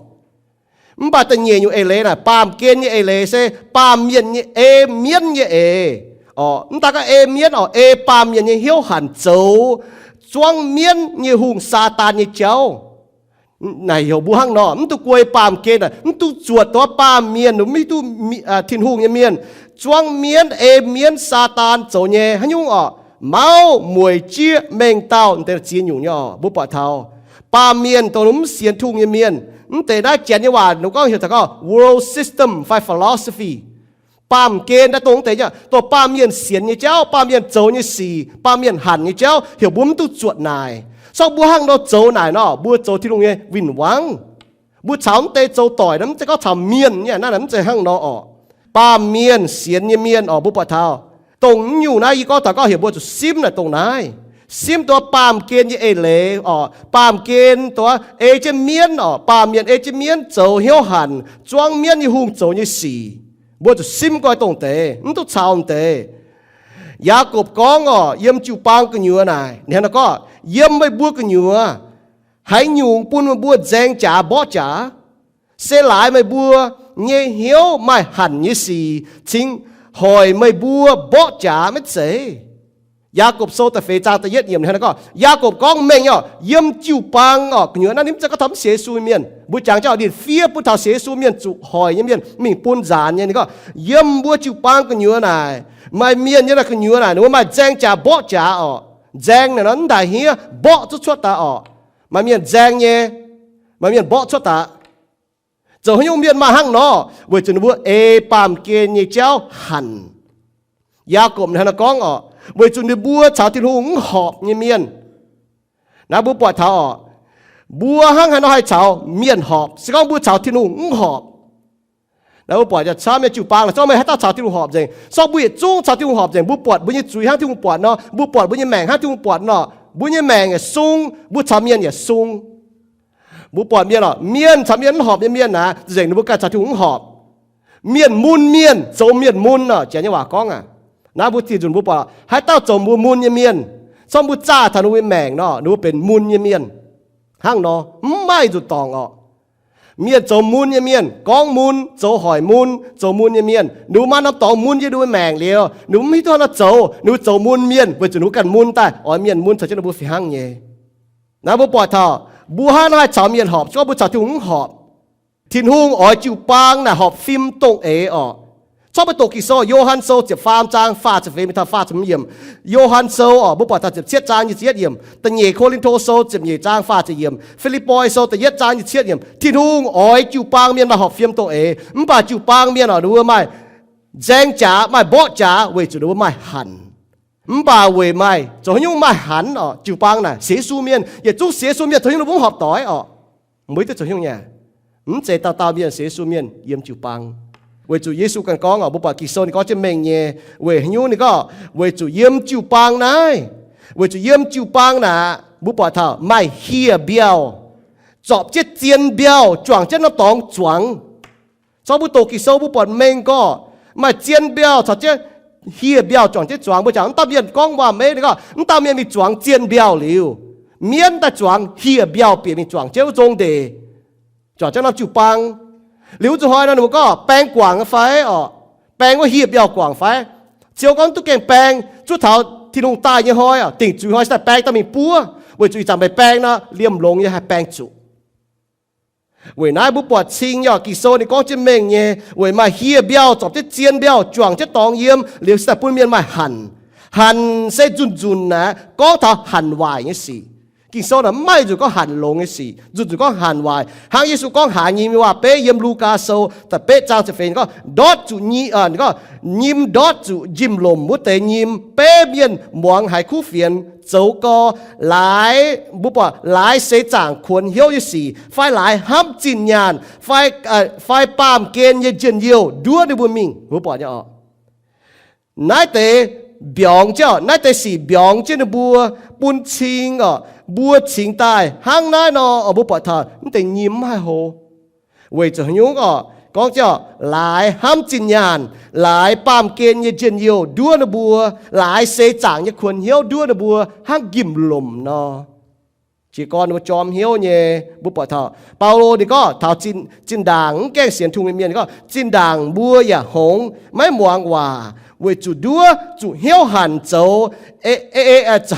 Mv baac da'nyeic nyungc eix leiz naaic, baamh gen nyei eix leiz se baamh mienh nyei, ei mienv nyei eix. Orqc, mv daaih gorngv ei mienv orqc, ei baamh mienh nyei hnyouv hanc zoux zuangv mienv nyei hungh, Saadaan nyei jauv. Naaic heuc mbuo hnangv nor, mv duqv guei baamh gen, mv duqv zuotc dongh baamh mienh, mv hiuv duqv Tin-Hungh nyei mienh, zuangv mienv, ei mienv, Saadaan zoux nyei haaix nyungc orqc, mauv, mueic, jieqv, mengh dauh, deix ziex nyungc nyei orqc. Mbuo buatc taux baamh mienh dongh mv sienx Tin-Hungh nyei mienh, mv deix naaiv Janx nyei waac ninh gorngv heuc taux gorngv world system fai philosophy. Baamh gen naaiv dongh mv deix nyei, dongh baamh mienh sienx nyei jauv, baamh mienh zoux nyei sic, baamh mienh hanc nyei jauv, heuc mbuo mv duqv zuotc naaic. Se gorngv mbuo hnangv nor zoux naaic nor, mbuo zoux Tin-Hungh nyei win-wangv. Mbuo caux mv deix zoux doic nor, mv zeiz gorngv caux mienh nyei, naaiv mv zeiz hnangv nor orqc. Baamh mienh sienx nyei mienh orqc, mbuo buatc taux dongh mv nyungc naaiv yie gorngv taux gorngv heuc mbuo zuqc simv naaic dongh naaiv. Simv dongh baamh gen nyei eix leiz orqc, baamh gen dongh ei jienv mienv orqc, baamh mienh ei jienv mienv zoux hnyouv hanc, zuangv mienv nyei hungh zoux nyei sic. Mbuo zuqc simv guai dongh deix, mv duqv caux deix. Yaagorpc gorngv orqc, yiem jiu-baang gu'nyuoz naaic, ninh hnangv naaiv gorngv, yiem meih mbuo gu'nyuoz, haaix nyungc bun meih mbuo nzaeng jaax mborqv jaax? Se laaix meih mbuo nyei hnyouv maaih hanc nyei sic cingx hoic meih mbuo mborqv jaax maiv zeiz? Yaagorpc Sou da'feix zaang da'yietv yiemc hnangv naaiv gorngv, Yaagorpc gorngv mengh nyei orqc, yiem jiu-baang orqc gu'nyuoz naaiv, ninh mv zeiz gorngv taux mv sienx Yesu mienh. Mbuo jangx jienv orqc, ninh fiev bun taux sienx Yesu mienh zuqc hoic nyei mienh mingh bun nzaanx nyei. Ninh gorngv, yiem mbuo jiu-baang gu'nyuoz naaic, maaih mienh nyei naaic gu'nyuoz naaic, ninh mbuo maaih nzaeng jaax mborqv jaax orqc. Nzaeng naaic nor mv ndaaic hniev, mborqv zuqc cuotv daaih orqc. Maaih mienh nzaeng nyei, maaih mienh mborqv cuotv daaih. Zoux haaix nyungc mienh maaih hnangv nor? Weic zuqc ninh mbuo ei baamh gen nyei jauv hanc. Yaagorpc hnangv naaiv gorngv orqc, weic zuqc ninh mbuo caux Tin-Hungh mv horpc nyei mienh. Naaiv mbuo buatc taux orqc, mbuo hnangv haaix nor haih caux mienh horpc, se gorngv mbuo caux Tin-Hungh mv horpc? Mbuo buatc camv nyei jiu-baang naaic, zorqv meih haaix dauh caux Tin-Hungh horpc nzengc, zorqv mbuo yietc zungv caux Tin-Hungh horpc nzengc, mbuo buatc mbuo nyei zuiz hnangv Tin-Hungh buatc nor, mbuo buatc mbuo nyei maengc hnangv Tin-Hungh buatc nor, mbuo nyei maengc yaac sung, mbuo caux mienh yaac sung. Mbuo buatc mienh oc, mienh caux mienh mv horpc nyei mienh naaic, nzengc ninh mbuo ganh caux Tin-Hungh mv horpc. Mienh mun mienh, zoux mienh mun oc, janx nyei waac gorngv aac. Naaiv mbuo ziex nzunc mbuo buatc haaix dauh zoux mbuo mun nyei mienh, zorqv mbuo zaah taux ninh mbuo nyei maengc nor, ninh mbuo benx mun nyei mienh. Hnangv nor, mv maaih nzunc dorngc oc. Mienh zoux mun nyei mienh, gorngv mun, zoux hoic mun, zoux mun nyei mienh, ninh mbuo maaih norm dorngx mun yiem ninh mbuo maengc liuz, ninh mbuo mv hiuv duqv hnangv nor zoux, ninh mbuo zoux mun mienh weic zuqc ninh mbuo ganh mun daaih, oix mienh mun caux jienv ninh mbuo fih hnangv nyei. Naaiv mbuo buatc taux mbuo hnangv naaiv haih caux mienh horpc, se gorngv mbuo caux Tin-Hungh mv horpc. Tin-Hungh oix jiu-baang naaic horpc fim dongh eix oc. Corc mbuo doqc Ging-Sou, Yo^han Sou ziepc faam zaang faah ziepc feix mingh taux faah ziepc hmz yiemc. Yo^han Sou oc, mbuo buatc taux ziepc cietv zaang nyic ziepc yietv yiemc. Da'nyeic Ko^lin^to Sou ziepc nyeic zaang faah ziepc yiemc. Fi^lipv^poi Sou da'yietv zaang nyic ziepc yietv yiemc. Tin-Hungh oix jiu-baang mienh maaih horpc fim dongh eix, mv baac jiu-baang mienh oc, ninh mbuo maaih nzaeng jaax, maaih mborqv jaax weic zuqc ninh mbuo maaih hanc. Mv baac weic maaih zoux haaix nyungc maaih hanc oc, jiu-baang naaic sienx Yesu mienh, yietc zungv sienx Yesu mienh, zoux haaix nyungc ninh mbuo mv horpc doic oc. Mbuo hiuv duqv zoux haaix nyungc nyei? Mv zeiz dauh dauh mienh sienx Yesu mienh yiem jiu-baang. Weic zuqc Yesu ganh gorngv oc, mbuo buatc Ging-Sou ninh gorngv jienv mengh nyei. Weic haaix nyungc ninh gorngv? Weic zuqc yiem jiu-baang naaiv, weic zuqc yiem jiu-baang naaic, mbuo buatc taux maaih hieh mbiauh, zorpc jienv zien mbiauh, juangc jienv norm dorngx zuangx. Corc mbuo doqc Ging-Sou mbuo buatc mengh gorngv maaih zien mbiauh caux jienv hieh mbiauh juangc jienv zuangx. Mbuo jangx mv dauh mienh gorngv waac-meiv ninh gorngv, mv dauh mienh mingh zuangx zien mbiauh liuz, mienv daaih zuangx hieh mbiauh bieqc mingh juangc jienv wuov zong ndeic, juangc jienv norm jiu-baang. Liuz wuov zuqc hnoi nor ninh mbuo gorngv baeng guangc fai oc, baeng wuov hieh mbiauh guangc fai? Ziouv gorngv duqv gaengh baeng, zuov taux Tin-Hungh daaih nyei hnoi oc, dingc zuiz hnoi se daaih baeng daaih mingh buov, weic zuqc ih zanc meih baeng nor, liemh longx nyei haih baeng zuqc. Weic naaiv mbuo buatc cing nyei oc, Ging-Sou ninh gorngv jienv mengh nyei, weic maaih hieh mbiauh zorpc jienv zien mbiauh juangc jienv dorngx yiem liuz se daaih bun mienh maaih hanc. Hanc se nzunc-nzunc naaic gorngv taux hanc waaic nyei sic. Ging-Sou naaic mv maaih nzunc gorngv hanc longx nyei sic, nzunc-nzunc gorngv hanc waaic. Hnangv Yesu gorngv haaix nyim nyei waac-beiv yiem Lugaa Sou da'betv zaang ziepc feix gorngv, ndortv zuqc nyim, gorngv, nyim ndortv zuqc njimv-lomc wuov deix nyim, beiv mienh muangx haiz kuv fienx zoux gau, laaix, mbuo buatc laaix seix zaangc kuonx hnyouv nyei sic, fai laaix hnamv zinh nyaanh, fai, fai baamh gen nyei njien-youh nduov ninh mbuo mingh. Mbuo buatc nyei oc, naaiv deix mbiorngz jienv, naaiv deix sic mbiorngz jienv ninh mbuo, bun cing oc, mbuo cingx daaih hnangv naaiv nor, mbuo buatc taux mv deix nyim mv haih hlo. Weic zuqc haaix nyungc oc? Gorngv jienv oc, laaix hnamv zinh nyaanh, laaix baamh gen nyei njien-youh nduov ninh mbuo, laaix seix zaangc nyei kuonx hnyouv nduov ninh mbuo hnangv njimv-lomc nor. Jiez gorn ninh mbuo jorm hnyouv nyei. Mbuo buatc taux Baulo ninh gorngv taux zinh ndaangc mv gaengh sienx Tin-Hungh nyei mienh, ninh gorngv, zinh ndaangc mbuo yaac hngongx maiv muangx waac, weic zuqc nduov zuqc hnyouv hanc zoux,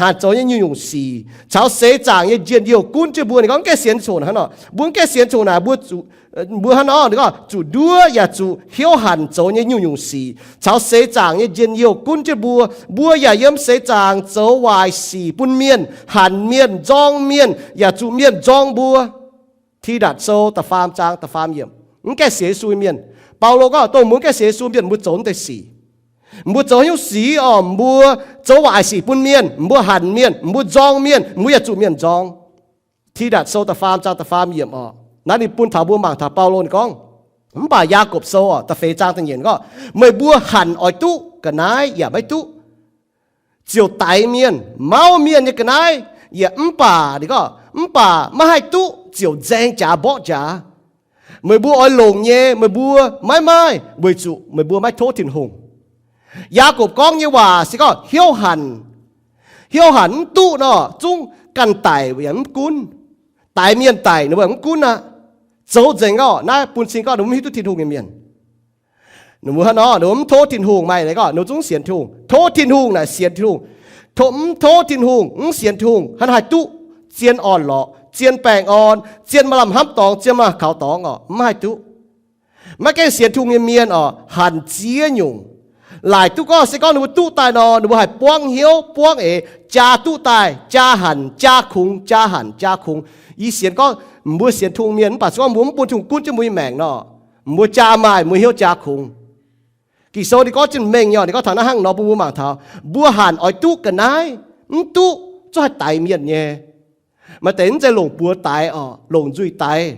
hanc zoux nyei nyungc-nyungc sic caux seix zaangc nyei njien-youh gunv jienv mbuo. Ninh gorngv mv gaengh sienx congx hnangv nor, mbuo mv gaengh sienx congx naaic, mbuo zuqc, mbuo hnangv nor, ninh gorngv zuqc nduov yaac zuqc hnyouv hanc zoux nyei nyungc-nyungc sic caux seix zaangc nyei njien-youh gunv jienv mbuo. Mbuo yaac yiem seix zaangc zoux waaic sic bun mienh, hanc mienh, nzorng mienh, yaac zuqc mienh nzorng mbuo. Tidatc Sou da'faam zaang da'faam yiemc. Mv gaengh sienx Yesu nyei mienh, Baulo gorngv dongh mbuo mv gaengh sienx Yesu mienh mbuo zoux mv deix sic. Mbuo zoux haaix nyungc sic oc? Mbuo zoux waaic sic bun mienh, mbuo hanc mienh, mbuo nzorng mienh, mbuo yaac zuqc mienh nzorng. Tidatc Sou da'faam zaang da'faam yiemc oc. Naaiv ninh bun taux mbuo mangc taux Baulo ninh gorngv. Mv baac Yaagorpc Sou oc, da'feix zaang da'nyeic gorngv, meih mbuo hanc oix duqv ga'naaiv yaac maiv duqv, ziouc daix mienh, mauv mienh nyei ga'naaiv yaac mv baac, ninh gorngv, mv baac maiv haih duqv ziouc nzaeng jaax mborqv jaax. Meih mbuo oix longc nyei, meih mbuo maiv maaih, weic zuqc meih mbuo maiv tov Tin-Hungh. Yaagorpc gorngv nyei waac se gorngv hnyouv hanc. Hnyouv hanc mv duqv nor, zungv ganh daic yaac mv gunv, daix mienh daic ninh mbuo mv gunv aqv. Zoux nzengc gorngv naaiv bun cing gorngv ninh mbuo mv hiuv duqv Tin-Hungh nyei mienh. Ninh mbuo hnangv nor, ninh mbuo mv tov Tin-Hungh, maaih ninh gorngv ninh mbuo zungv sienx Tin-Hungh. Tov Tin-Hungh naaic sienx Tin-Hungh. Tov, mv tov Tin-Hungh, mv sienx Tin-Hungh, hnangv haih duqv zien orn-lorqc, zien baengh orn, zien maaih lamh hnamv dorngx, zien maaih kaux dorngx oc? Mv haih duqv. Maiv gaengh sienx Tin-Hungh nyei mienh oc, hanc ziex nyungc. Laaic duqv gorngv se gorngv ninh mbuo duqv daaih nor, ninh mbuo haih buangv hnyouv buangv eix, jaa duqv daaih jaa hanc jaa kungx, jaa hanc jaa kungx. Yie sienx gorngv mbuo sienx Tin-Hungh mienh mv baac se gorngv mbuo mv bun Tin-Hungh gunv jienv mbuo nyei maengc nor, mbuo jaa maaih, mbuo hnyouv jaa kungx. Ging-Sou ninh gorngv jienv mengh nyei, ninh gorngv taux naaiv hnangv nor bun mbuo mangc taux, mbuo hanc oix duqv ga'naaiv, mv duqv zungv haih daix mienh nyei. Maaih deix mv zeiz longc buoz daix oc, longc nzuih daix.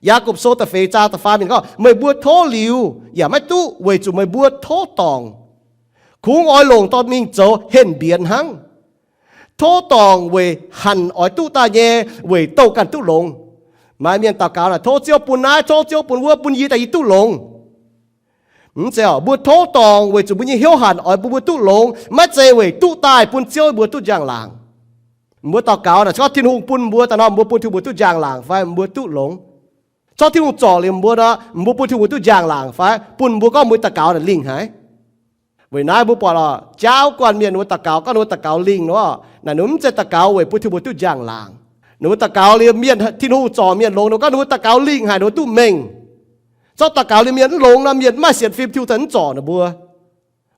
Yaagorpc Sou da'feix zaang da'faam yiemc gorngv, meih mbuo tov liuz yaac maiv duqv weic zuqc meih mbuo tov dorngc. Kungx oix longc dorh mingh zoux henh mbienx hnangv. Tov dorngc weic hanc oix duqv daaih nyei, weic douh ganh duqv longx. Maaih mienh daux gaux naaic, tov Ziouv bun naaiv, tov Ziouv bun wuov, bun yie daaih yie duqv longx. Mv zeiz oc, mbuo tov dorngc weic zuqc mbuo nyei hnyouv hanc oix bun mbuo duqv longx, maiv zeiz weic duqv daaih bun Ziouv mbuo duqv njang-laangc. Mbuo daux gaux naaic, se gorngv Tin-Hungh bun mbuo daaih nor, mbuo bun Tin-Hungh mbuo duqv njang-laangc fai mbuo duqv longx? Se gorngv Tin-Hungh zorc liuz mbuo nor, mbuo bun Tin-Hungh mbuo duqv njang-laangc fai bun mbuo gorngv mbuo daux gaux naaic lingh haic? Weic naaiv mbuo buatc oc, jaav wuov guanh mienh ninh mbuo daux gaux, gorngv ninh mbuo daux gaux lingh nor, naaic ninh mbuo mv zeiz daux gaux weic bun Tin-Hungh mbuo duqv njang-laangc. Ninh mbuo daux gaux liuz mienh, Tin-Hungh zorc mienh longx, ninh mbuo gorngv ninh mbuo daux gaux lingh haic, ninh mbuo duqv mengh. Se gorngv daux gaux liuz mienh mv longx nor, mienh mv maaih sienx fim, Tin-Hungh zungv mv zorc ninh mbuo.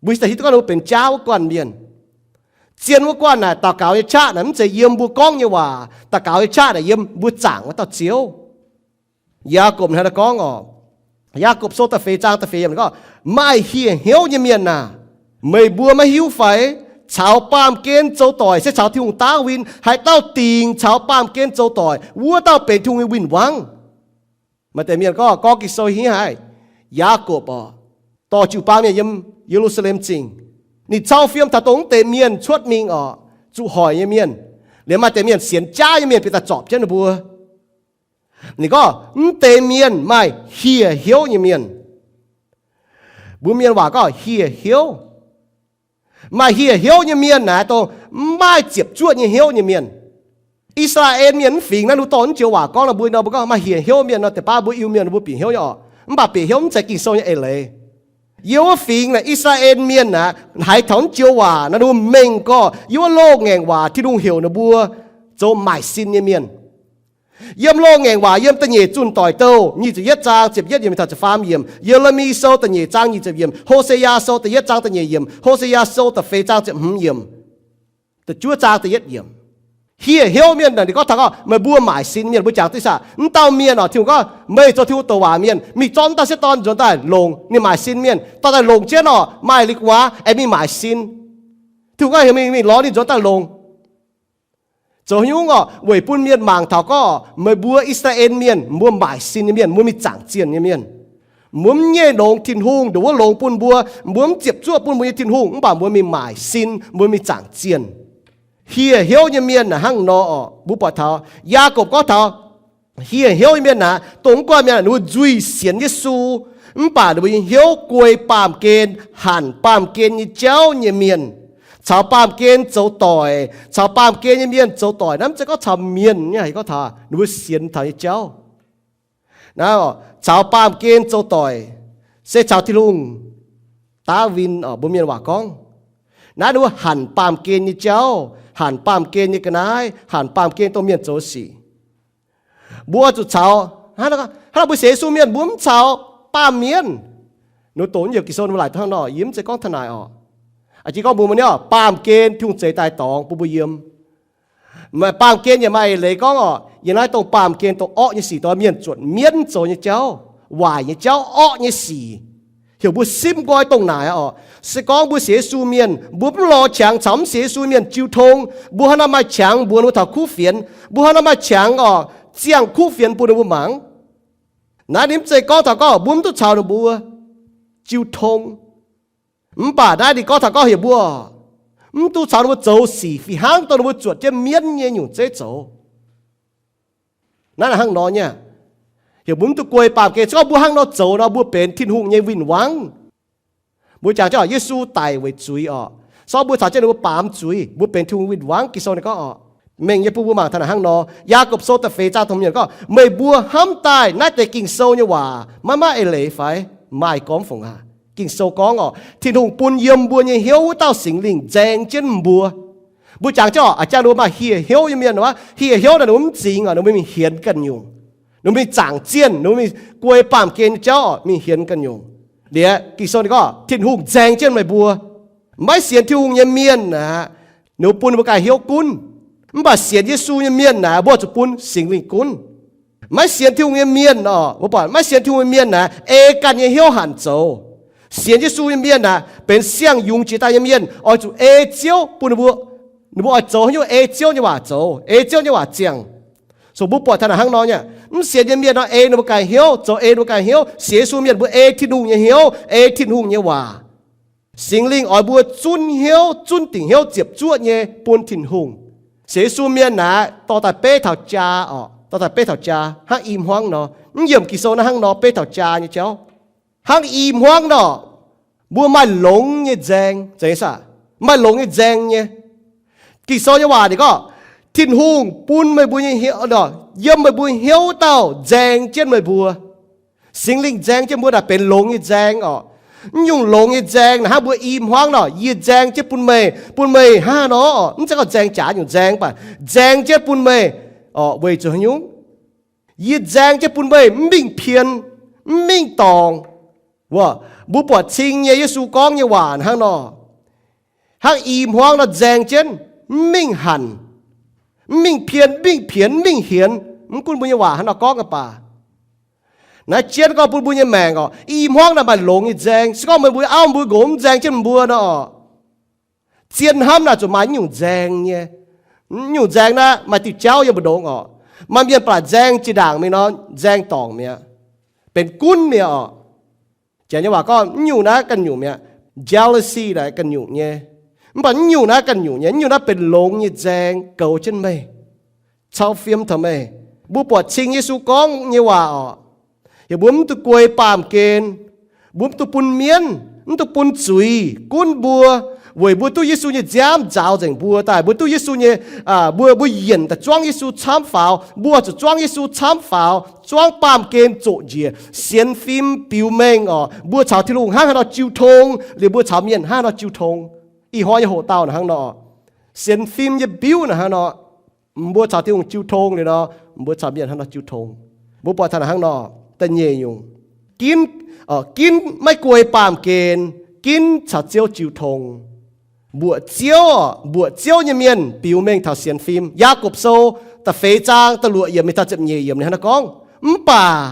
Mbuo hiuv duqv gorngv ninh mbuo benx jaav wuov guanh mienh. Zien wuov guanh naaic, daux gaux nyei qaqv naaic mv zeiz yiem mbuo gorngv nyei waac. Daux gaux nyei qaqv naaic yiem mbuo zaangc wuov dauh Ziouv. Yaagorpc hnangv naaiv gorngv oc, Yaagorpc Sou da'feix zaang da'feix yiemc gorngv, maaih hieh hnyouv nyei mienh aac, meih mbuo maiv hiuv fai? Caux baamh gen zoux doic se caux Tin-Hungh daav win. Haaix dauh dingc caux baamh gen zoux doic, wuov dauh benx Tin-Hungh nyei win-wangv. Maaih deix mienh gorngv, gorngv Ging-Sou hnangv haaix, Yaagorpc oc, dorh jiu-baang mienh yiem Ye^lu^saa^lem Zingh. Ninh cau fiem taux dongh mv deix mienh cuotv mingh oc, zuqc hoic nyei mienh. Liemh maaih deix mienh sienx jaav nyei mienh bieqc daaih zorpc jienv ninh mbuo. Ninh gorngv mv deix mienh maaih hieh hnyouv nyei mienh. Mbuo mienh waac gorngv hieh hnyouv. Maaih hieh hnyouv nyei mienh naaic dongh mv maaih ziepc zuoqv nyei hnyouv nyei mienh. I^saa^laa^en Mienh mv fingx naaiv, ninh dorh naaiv joux waac gorngv nor, mbuo nor mbuo gorngv maaih hieh hnyouv mienh nor, deix baav mbuo Iu-Mienh mbuo bieqc hnyouv nyei oc. Mv baac bieqc hnyouv mv zeiz Ging-Sou nyei eix leiz. Yiem wuov fingx naaic, I^saa^laa^en Mienh aac, haiz taux naaiv joux waac nor, ninh mbuo mengh gorqv yiem wuov loz-ngaengc waac Tin-Hungh heuc ninh mbuo zoux maaic sin nyei mienh. Yiem loz-ngaengc waac yiem da'nyeic Zunh Doic Douh nyic ziepc yietv zaang ziepc yietv yiemc taux ziepc faam yiemc, Ye^le^mi Sou da'nyeic zaang nyic ziepc yiemc, Ho^se^yaa Sou da'yietv zaang da'nyeic yiemc, Ho^se^yaa Sou da'feix zaang ziepc hmz yiemc, da'juov zaang da'yietv yiemc. Hieh hnyouv mienh naaic ninh gorngv taux gorngv meih mbuo maaic sin mienh, mbuo jangx duqv saah? Mv dauh mienh oc, Tin-Hungh gorngv meih zoux Tin-Hungh douc waac mienh, mingh zorqv mv dauh sieqv dorn nzuonx daaih longc ninh maaic sin mienh, dorh daaih longc jienv oc, maaih li gu'nguaaz aengx mingh maaic sin. Tin-Hungh gorngv heuc mingh, mingh lorz ninh nzuonx daaih longc. Zoux haaix nyungc oc? Weic bun mienh mangc taux gorngv meih mbuo I^saa^laa^en Mienh mbuo maaic sin nyei mienh, mbuo mingh zaangc zienh nyei mienh. Mbuo mv nyei longx Tin-Hungh ndongc wuov longx bun mbuo, mbuo mv ziepc zuoqv bun mbuo nyei Tin-Hungh, mv baac mbuo mingh maaic sin, mbuo mingh zaangc zienh. Hieh hnyouv nyei mienh naaic hnangv nor oc. Mbuo buatc taux Yaagorpc gorngv taux hieh hnyouv nyei mienh naaic, dongh mv guanh mienh naaic ninh mbuo nzuih sienx Yesu, mv baac ninh mbuo nyei hnyouv guei baamh gen, hanc baamh gen nyei jauv nyei mienh, caux baamh gen zoux doic, caux baamh gen nyei mienh zoux doic. Naaiv mv zeiz gorngv caux mienh nyei, gorngv taux ninh mbuo sienx taux nyei jauv. Naaiv caux baamh gen zoux doic se caux Tin-Hungh daav win oc, mbuo mienh waac gorngv. Naaiv ninh mbuo hanc baamh gen nyei jauv, hanc baamh gen nyei ga'naaiv, hanc baamh gen dongh mienh zoux sic. Mbuo zuqc caux, hnangv naaiv mbuo sienx Yesu mienh mbuo mv caux baamh mienh. Ninh mbuo doqc naaiv yiemc Ging-Sou ninh mbuo laaic hnangv nor, yie mv zeiz gorngv taux naaic oc. Aa, jiex gorngv mbuo mbuo niouv baamh gen Tin-Hungh zeix daaih dorngx bun mbuo yiem. Maaih baamh gen yaac maaih eix leiz gorngv oc, yiem naaiv dongh baamh gen dongh orqv nyei sic, dongh mienh zuotc mienv zoux nyei jauv, waaic nyei jauv, orqv nyei sic, heuc mbuo simv nqoi dongh naaic oc. Se gorngv mbuo sienx Yesu mienh mbuo mv lorz qangx caux mv sienx Yesu mienh jiu tong, mbuo hnangv naaiv maaih qangx mbuox ninh mbuo taux kuv fienx, mbuo hnangv naaiv maaih qangx oc, ziangh kuv fienx bun ninh mbuo mangc. Naaiv ninh mv zeiz gorngv taux gorngv mbuo mv duqv caux ninh mbuo jiu tong. Mv baac naaiv ninh gorngv taux gorngv heuc mbuo mv duqv caux ninh mbuo zoux sic fih hnangv dongh ninh mbuo zuotc jienv mienv nyei nyungc zeiv zoux. Naaiv hnangv nor nyei, heuc mbuo mv duqv guei baamh gen. Se gorngv mbuo hnangv nor zoux nor, mbuo benx Tin-Hungh nyei win-wangv. Mbuo jangx jienv oc, Yesu daic weic zuiz oc. Se gorngv mbuo caux jienv ninh mbuo baamz zuiz, mbuo benx Tin-Hungh win-wangv. Ging-Sou ninh gorngv oc, mengh nyei bun mbuo mangc taux naaic hnangv nor. Yaagorpc Sou da'feix zaang da'hmz yiemc gorngv, meih mbuo hnamv daaih naaiv deix Ging-Sou nyei waac maiv maaih eix leiz fai? Maaih gormx fungc aac. Ging-Sou gorngv oc, Tin-Hungh bun yiem mbuo nyei hnyouv wuov dauh Singx Lingh nzaeng jienv mbuo. Mbuo jangx jienv oc, a'jang ninh mbuo maaih hieh hnyouv nyei mienh oc, hieh hnyouv naaic ninh mbuo mv zingx oc, ninh mbuo mingh hienx ganh nyungc, ninh mbuo mingh zaangc zienh, ninh mbuo mingh guei baamh gen nyei jauv oc, mingh hienx ganh nyungc. Liuz Ging-Sou ninh gorngv Tin-Hungh nzaeng jienv meih mbuo. Maiv sienx Tin-Hungh nyei mienh aeqv, ninh mbuo bun ninh mbuo ganh hnyouv gunv. Mv baac sienx Yesu nyei mienh aeqv, mbuo zuqc bun Singx Lingh gunv. Maiv sienx Tin-Hungh nyei mienh oc, mbuo buatc maiv sienx Tin-Hungh nyei mienh aeqv, ei ganh nyei hnyouv hanc zoux. Sienx Yesu nyei mienh aeqv, benx siang-yungz jiex daaih nyei mienh, oix zuqc ei Ziouv bun ninh mbuo, ninh mbuo oix zoux haaix nyungc ei Ziouv nyei waac zoux, ei Ziouv nyei waac ziangh. Zuqc mbuo buatc taux naaic hnangv nor nyei, mv sienx nyei mienh nor ei ninh mbuo ganh hnyouv, zoux ei ninh mbuo ganh hnyouv. Sienx Yesu mienh mbuo ei Tin-Hungh nyei hnyouv, ei Tin-Hungh nyei waac. Singx Lingh oix mbuo zunv hnyouv, zunv dingc hnyouv ziepc zuoqv nyei bun Tin-Hungh. Sienx Yesu mienh naaic dorh daaih beiv taux jaa oc, dorh daaih beiv taux jaa hnangv i hmuangv nor. Mv yiemc Ging-Sou naaiv hnangv nor beiv taux jaa nyei jauv. Hnangv i hmuangv nor, mbuo maaih longx nyei nzaeng, maaih longx nyei nzaeng nyei. Ging-Sou nyei waac ninh gorngv, Tin-Hungh bun meih mbuo nyei hnyouv, yiem meih mbuo hnyouv dauh nzaeng jienv meih mbuo. Singx Lingh nzaeng jienv mbuo naaic benx longx nyei nzaeng oc. Mv nyungc longx nyei nzaeng naaic hnangv mbuo i hmuangv nor, yie nzaeng jienv bun meih, bun meih hnangv nor, mv zeiz gorngv nzaeng jaax nyungc nzaeng, mv baac nzaeng jienv bun meih oc. Weic zuqc haaix nyungc? Yie nzaeng jienv bun meih mv mingh pien, mv mingh dorngc. Wuov, mbuo buatc cing nyei Yesu gorngv nyei waac hnangv nor, hnangv i hmuangv nor nzaeng jienv, mv mingh hanc, mv mingh pien, mv mingh pienx, mv mingh hienx. Mv gunv mbuo nyei waac hnangv nor gorngv nyei baac, naaiv jienv gorngv bun mbuo nyei maengc oc, i hmuangv naaic maaih longx nyei nzaeng. Se gorngv meih mbuo auv mbuo nqox mv nzaeng jienv mbuo nor oc, zien hnamv naaic zuqc maaih nyungc nzaeng nyei. Nyungc nzaeng naaiv maaih diuh jauv yiem mbu'ndongx oc. Maaih mienh baac nzaeng jiex ndaangc mingh nor, nzaeng dorngc mi'aqv, benx gunv mi'aqv oc. Janx nyei waac gorngv nyungc naaiv ganh nyungc mi'aqv. Jealousy naaic ganh nyungc nyei. Mv baac nyungc naaiv ganh nyungc nyei, nyungc naaiv benx longx nyei nzaeng goux jienv meih, cau fiem taux meih. Mbuo buatc cing Yesu gorngv nyei waac oc, heuc mbuo mv dungx guei baamh gen, mbuo mv dungx bun mienv, mv dungx bun zuiz gunv mbuo, weic mbuo duqv Yesu nyei nziaamv nzaaux nzengc mbuo daaih. Mbuo duqv Yesu nyei, mbuo, mbuo yienc daaih zuangv Yesu camv faaux, mbuo zuqc zuangv Yesu camv faaux, zuangv baamh gen zoqc njiec, sienx fim biux mengh oc. Mbuo caux Tin-Hungh hnangv haaix nor jiu tong, liuz mbuo caux mienh hnangv haaix nor jiu tong. Ih hnoi nyei hoc-dauh naaic hnangv nor, sienx fim nyei biuv naaic hnangv nor, mbuo caux Tin-Hungh jiu tong liuz nor, mbuo caux mienh hnangv nor jiu tong. Mbuo buatc taux naaic hnangv nor, da'nyeic nyungc, ginv, ginv maiv guei baamh gen, ginv caux Ziouv jiu tong. Mbuoqc Ziouv, mbuoqc Ziouv nyei mienh biux mengh taux sienx fim. Yaagorpc Sou da'feix zaang da'luoqc yiemc mingh taux ziepc nyeic yiemc ninh hnangv naaiv gorngv, mv baac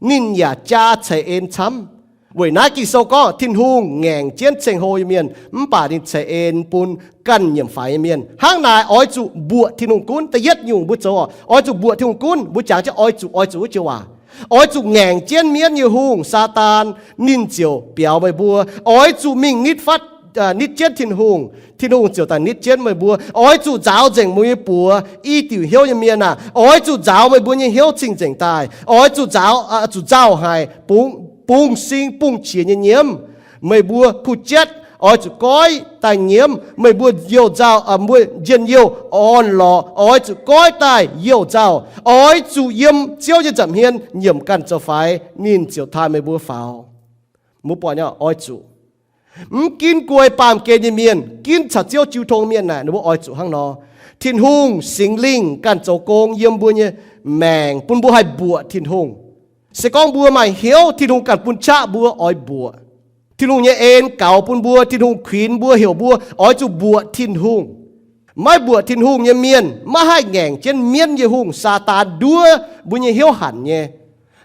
ninh yaac jaa ceix en camv. Weic naaiv Ging-Sou gorngv Tin-Hungh ngaengc jienv ceng-hlo nyei mienh, mv baac ninh ceix en bun ganh nyiemc faix nyei mienh. Hnangv naaic oix zuqc mbuoqc Tin-Hungh gunv. Da'yietv nyungc mbuo zoux oc, oix zuqc mbuoqc Tin-Hungh gunv. Mbuo jangx jienv oix zuqc, oix zuqc wuov joux waac. Oix zuqc ngaengc jienv mienv nyei hungh, Saadaan, ninh ziouc biaux meih mbuo. Oix zuqc mingh nitv fatv, nitv jienv Tin-Hungh. Tin-Hungh ziouc daaih nitv jienv meih mbuo. Oix zuqc nzaaux nzengc meih mbuo nyei buoz. I diuc hnyouv nyei mienh aah! Oix zuqc nzaaux meih mbuo nyei hnyouv cing-nzengc daaih. Oix zuqc nzaaux, zuqc nzauh haic, bungx, bungx-sing bungx-qiex nyei nyiemv. Meih mbuo kuh jatv oix zuqc goiv daaih nyiemv. Meih mbuo youh nzauh, mbuo njien-youh orn-lorqc oix zuqc goiv daaih youh nzauh. Oix zuqc yiem Ziouv nyei nza'hmien nyiemc ganh zoux faix, ninh ziouc taaih meih mbuo faaux. Mbuo buatc nyei oix zuqc, mv ginv guei baamh gen nyei mienh, ginv caux Ziouv jiu tong mienh naaic, ninh mbuo oix zuqc hnangv nor. Tin-Hungh Singx Lingh ganh zoux gong yiem mbuo nyei maengc bun mbuo haih mbuoqc Tin-Hungh. Se gorngv mbuo maaih hnyouv, Tin-Hungh ganh bun qaqv mbuo oix mbuoqc. Tin-Hungh nyei en gaux bun mbuo, Tin-Hungh kuinx mbuo, heuc mbuo oix zuqc mbuoqc Tin-Hungh. Maiv mbuoqc Tin-Hungh nyei mienh maiv haih ngaengc jienv mienv nyei hungh, Saadaan, nduov mbuo nyei hnyouv hanc nyei.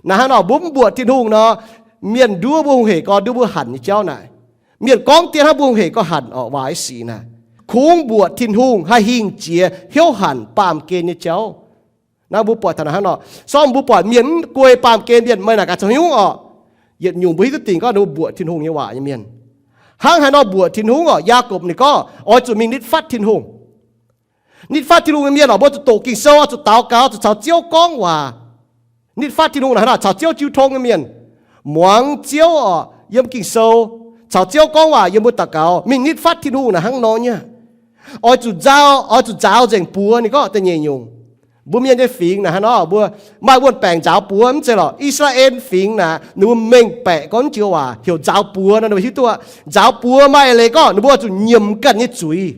Naaiv hnangv nor, mbuo mv mbuoqc Tin-Hungh nor, mienh nduov mbuo hungh hec gorn nduov mbuo hanc nyei jauv naaic. Mienh gorngv dien hnangv mbuo hungh hec gorn hanc orqc, waac i sic naaic. Kungx mbuoqc Tin-Hungh haih hingh jiex hnyouv hanc baamh gen nyei jauv. Naaiv mbuo buatc taux naaiv hnangv nor, sorng mbuo buatc mienh mv guei baamh gen mienh, meih naaic gaax zoux haaix nyungc orqc? Yietc nyungc mbuo hiuv duqv dingc gorngv ninh mbuo mbuoqc Tin-Hungh nyei waac nyei mienh. Hnangv haaix nor mbuoqc Tin-Hungh orqc? Yaagorpc ninh gorngv oix zuqc mingh nitv fatv Tin-Hungh. Nitv fatv Tin-Hungh nyei mienh orqc, mbuo zuqc doqc Ging-Sou, zuqc daux gaux, zuqc caux Ziouv gorngv waac. Nitv fatv Tin-Hungh naaic hnangv nor, caux Ziouv jiu tong nyei mienh, muangx Ziouv orqc yiem Ging-Sou, caux Ziouv gorngv waac yiem mbuo daux gaux, mingh nitv fatv Tin-Hungh naaic hnangv nor nyei. Oix zuqc nzauh, oix zuqc nzaaux nzengc buoz. Ninh gorngv da'nyeic nyungc, mbuo mienh nyei fingx naaic hnangv nor, mbuo maaih wuonh baengc nzaaux buoz mv zeiz lorqc. I^saa^laa^en fingx naaic ninh mbuo mengh baeqc gorngv jiu waac heuc nzaaux buoz nor, ninh mbuo hiuv duqv aqv. Nzaaux buoz maaih eix leiz gorngv ninh mbuo oix zuqc nyiemc ganh nyei zuiz,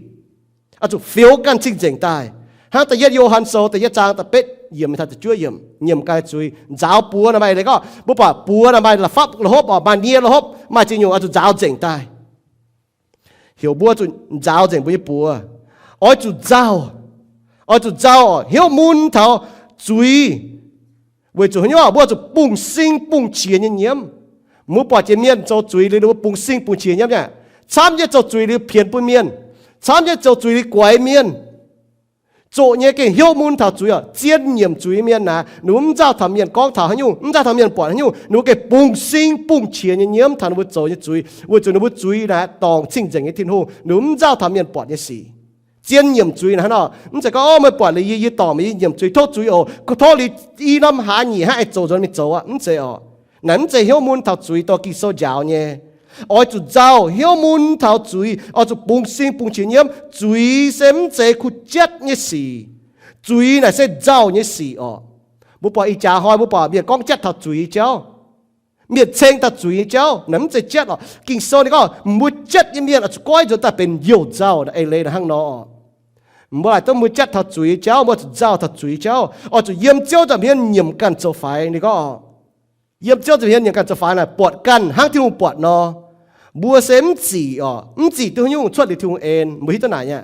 oix zuqc fioux ganh cing-nzengc daaih. Hnangv da'yietv Yo^han Sou da'yietv zaang da'betv yiemc mingh taux da'juov yiemc, nyiemc ganh nyei zuiz. Nzaaux buoz naaic maaih eix leiz gorngv mbuo buatc buoz naaic maaih la'fapv la'hopv orqc, maaih nie la'hopv, maaih ziex nyungc oix zuqc nzaaux nzengc daaih. Heuc mbuo zuqc nzaaux nzengc mbuo nyei buoz. Oix zuqc nzauh, oix zuqc nzauh orqc, hnyouv mun taux zuiz. Weic zuqc haaix nyungc? Mbuo zuqc bungx-sing bungx-qiex nyei nyiemv. Mbuo buatc jiex mienh zoux zuiz liuz ninh mbuo bungx-sing bungx-qiex nyiemv nyei. Camv nyei zoux zuiz liuz pienx bun mienh. Camv nyei zoux zuiz liuz guaix mienh. Zoqc nyei gengh hnyouv mun taux zuiz oc. Zien nyiemc zuiz mienh naaic, ninh mbuo mv nzauh taux mienh gorngv taux haaix nyungc, mv nzauh taux mienh buatc haaix nyungc, ninh mbuo gengh bungx sin bungx qiex nyei nyiemv taux ninh mbuo zoux nyei zuiz, weic zuqc ninh mbuo zuiz naaic dorngc cing-nzengc nyei Tin-Hungh, ninh mbuo mv nzauh taux mienh buatc nyei sic. Zien nyiemc zuiz naaic hnangv nor, mv zeiz gorngv, Ov, meih buatc liuz yie, yie dorngc meih, yie nyiemc zuiz, tov zuiz oc. Tov liuz i norm hlaax nyieqc hnangv aengx zoux nzunc mingh zoux aqv. Mv zeiz oc. Naaic mv zeiz hnyouv mun taux zuiz dorh Ging-Sou njaaux nyei. Oix zuqc nzauh hnyouv mun taux zuiz, oix zuqc bungx sin bungx qiex nyiemv. Zuiz se mv zeiz kuh-jatv nyei sic. Zuiz naaic se nzauh nyei sic oc. Mbuo buatc ih jaax hnoi mbuo buatc mienh gorngv jatv taux zuiz nyei jauv, mienh ceng taux zuiz nyei jauv, naaic mv zeiz jatv oc. Ging-Sou ninh gorngv mbuo jatv nyei mienh oix zuqc goiv nzuonx daaih benx youh nzauh, eix leiz naaic hnangv nor. Mbuo laaic duqv mbuo jatv taux zuiz nyei jauv, mbuo zuqc nzauh taux zuiz nyei jauv, oix zuqc yiem Ziouv nza'hmien nyiemc ganh zoux faix. Ninh gorngv, yiem Ziouv nza'hmien nyiemc ganh zoux faix naaic buatc ganh hnangv Tin-Hungh buatc nor. Mbuo se mv zic oc, mv zic duqv haaix nyungc cuotv liuz Tin-Hungh en. Mbuo hiuv duqv naaic nyei,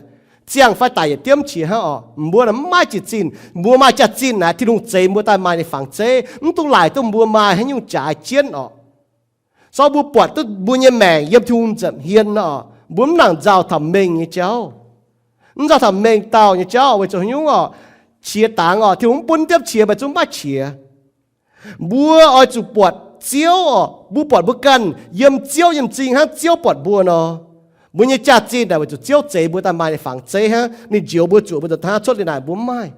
ziangh fai daic yietc diemv qiex hnangv oc. Mbuo naaic mv maaih jaax-zinh, mbuo maaih jaax-zinh naaic Tin-Hungh zeix mbuo daaih maaih ninh fangx zeiv, mv dungx laaic duqv mbuo maaih haaix nyungc jaaix jienv oc. Sorng mbuo buatc duqv mbuo nyei maengc yiem Tin-Hungh nza'hmien oc, mbuo mv nangc nzauh taux mengh nyei jauv, mv nzauh taux mengh dauh nyei jauv. Weic zuqc haaix nyungc oc? Qiex dangx oc, Tin-Hungh mv bun diemv qiex, meih zungv maiv qiex. Mbuo oix zuqc buatc Ziouv oc, mbuo buatc mbuo ganh yiem Ziouv nyei m'zing hnangv Ziouv buatc mbuo nor. Mbuo nyei jaax-zinh naaic weic zuqc Ziouv zeix mbuo daaih maaih ninh fangx zeiv hnangv, ninh njoux mbuo, zuoqc mbuo nzuonx taav cuotv liuz naaic mbuo mv maaih.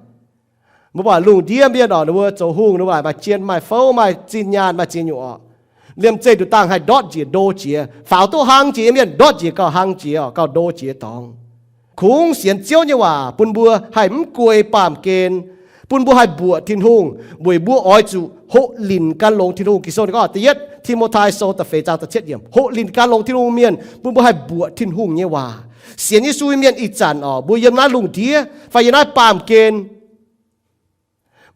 Mbuo buatc lungh ndiev mienh oc, ninh mbuo zoux hungh, ninh mbuo maaih jien, maaih fouv, maaih zinh nyaanh, maaih ziex nyungc oc. Liemh zeih nduqc dangh haih ndortv njiec, ndo njiec, faaux duqv hlang njiec nyei mienh ndortv njiec gauh hlang jiex oc, gauh ndo jiex dorngx. Kungx sienx Ziouv nyei waac bun mbuo haih mv guei baamh gen, bun mbuo haih mbuoqc Tin-Hungh, weic mbuo oix zuqc hoqc linc gan longx Tin-Hungh. Ging-Sou ninh gorngv, da'yietv Ti^mo^tai Sou da'feix zaang da'cietv yiemc, hoqc linc gan longx Tin-Hungh mienh bun mbuo haih mbuoqc Tin-Hungh nyei waac. Sienx Yesu mienh ih zanc oc, mbuo yiem naaiv lungh ndiev fai yiem naaiv baamh gen,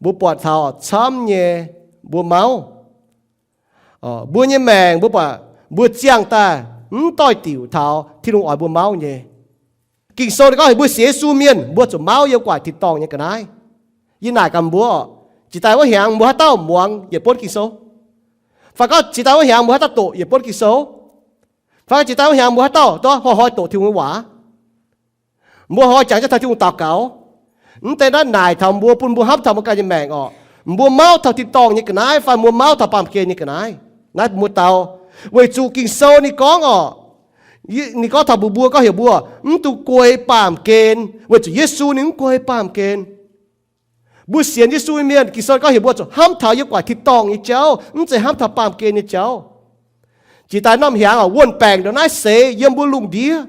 mbuo buatc taux camv nyei mbuo mauv. Mbuo nyei maengc mbuo buatc mbuo ziangh daaih mv doix-diuc taux Tin-Hungh oix mbuo mauv nyei. Ging-Sou ninh gorngv heuc mbuo sienx Yesu mienh mbuo zuqc mauv yiem gu'nguaaic tin-dorngh nyei ga'naaiv. Yie naaic gaax mbuo, jiex daaih wuov hnyangx mbuo haaix dauh muangx yietc buonv Ging-Sou? Fai gorngv jiex daaih wuov hnyangx mbuo haaix dauh doqc yietc buonv Ging-Sou? Fai gorngv jiex daaih wuov hnyangx mbuo haaix dauh doqc hnoi-hnoi doqc Tin-Hungh nyei waac? Mbuo hnoi-hnoi jangx jienv taux Tin-Hungh daux gaux. Mv deix naaiv naaic taux mbuo bun mbuo hnamv taux mbuo ganh nyei maengc oc, mbuo mauv taux tin-dorngh nyei ga'naaiv fai mbuo mauv taux baamh gen nyei ga'naaiv? Naaiv mbuo dau. Weic zuqc Ging-Sou ninh gorngv oc, ninh gorngv taux mbuox mbuo, gorngv heuc mbuo mv dungx guei baamh gen, weic zuqc Yesu ninh mv guei baamh gen. Mbuo sienx Yesu nyei mienh, Ging-Sou gorngv heuc mbuo zuqc hnamv taux yiem gu'nguaaic tin-dorngh nyei jauv, mv zeiz hnamv taux baamh gen nyei jauv. Jiex daaih norm hnyangx oc, wuon-baengc ndongc naaiv seix yiem mbuo lungh ndiev,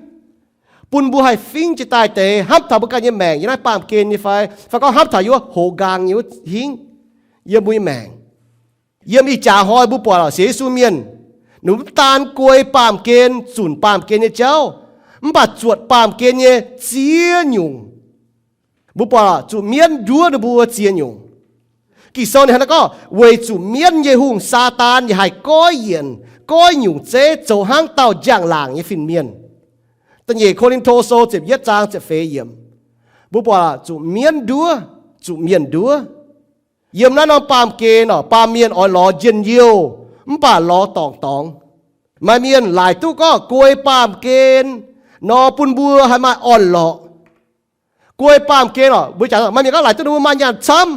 bun mbuo haih fingx jiex daaih deix hnamv taux mbuo ganh nyei maengc yiem naaiv baamh gen nyei fai, fai gorngv hnamv taux yiem wuov hoz nqaang nyei wuov hingv yiem mbuo nyei maengc. Yiem ih jaax hnoi mbuo buatc oc, sienx Yesu mienh, ninh mv daan guei baamh gen, zunc baamh gen nyei jauv, mv baac zuotc baamh gen nyei ziex nyungc. Mbuo buatc zuqc mienv nduov ninh mbuo ziex nyungc. Ging-Sou ninh hnangv naaiv gorngv, weic zuqc mienv nyei hungh, Saadaan, yaac haih goiv yienc goiv nyungc zeiv zoux hnangv dauh njang-laangc nyei fin-mienh. Da'nyeic Ko^lin^to Sou ziepc yietv zaang ziepc feix yiemc. Mbuo buatc zuqc mienv nduov, zuqc mienh nduov. Yiem naaiv norm baamh gen oc, baamh mienh oix lorz njien-youh, mv baac lorz dorngc dorngx. Maaih mienh laaic duqv gorngv guei baamh gen nor bun mbuo haih maaih orn-lorqc. Guei baamh gen oc, mbuo jangx maaih mienh gorngv laaic duqv ninh mbuo maaih nyaanh camv.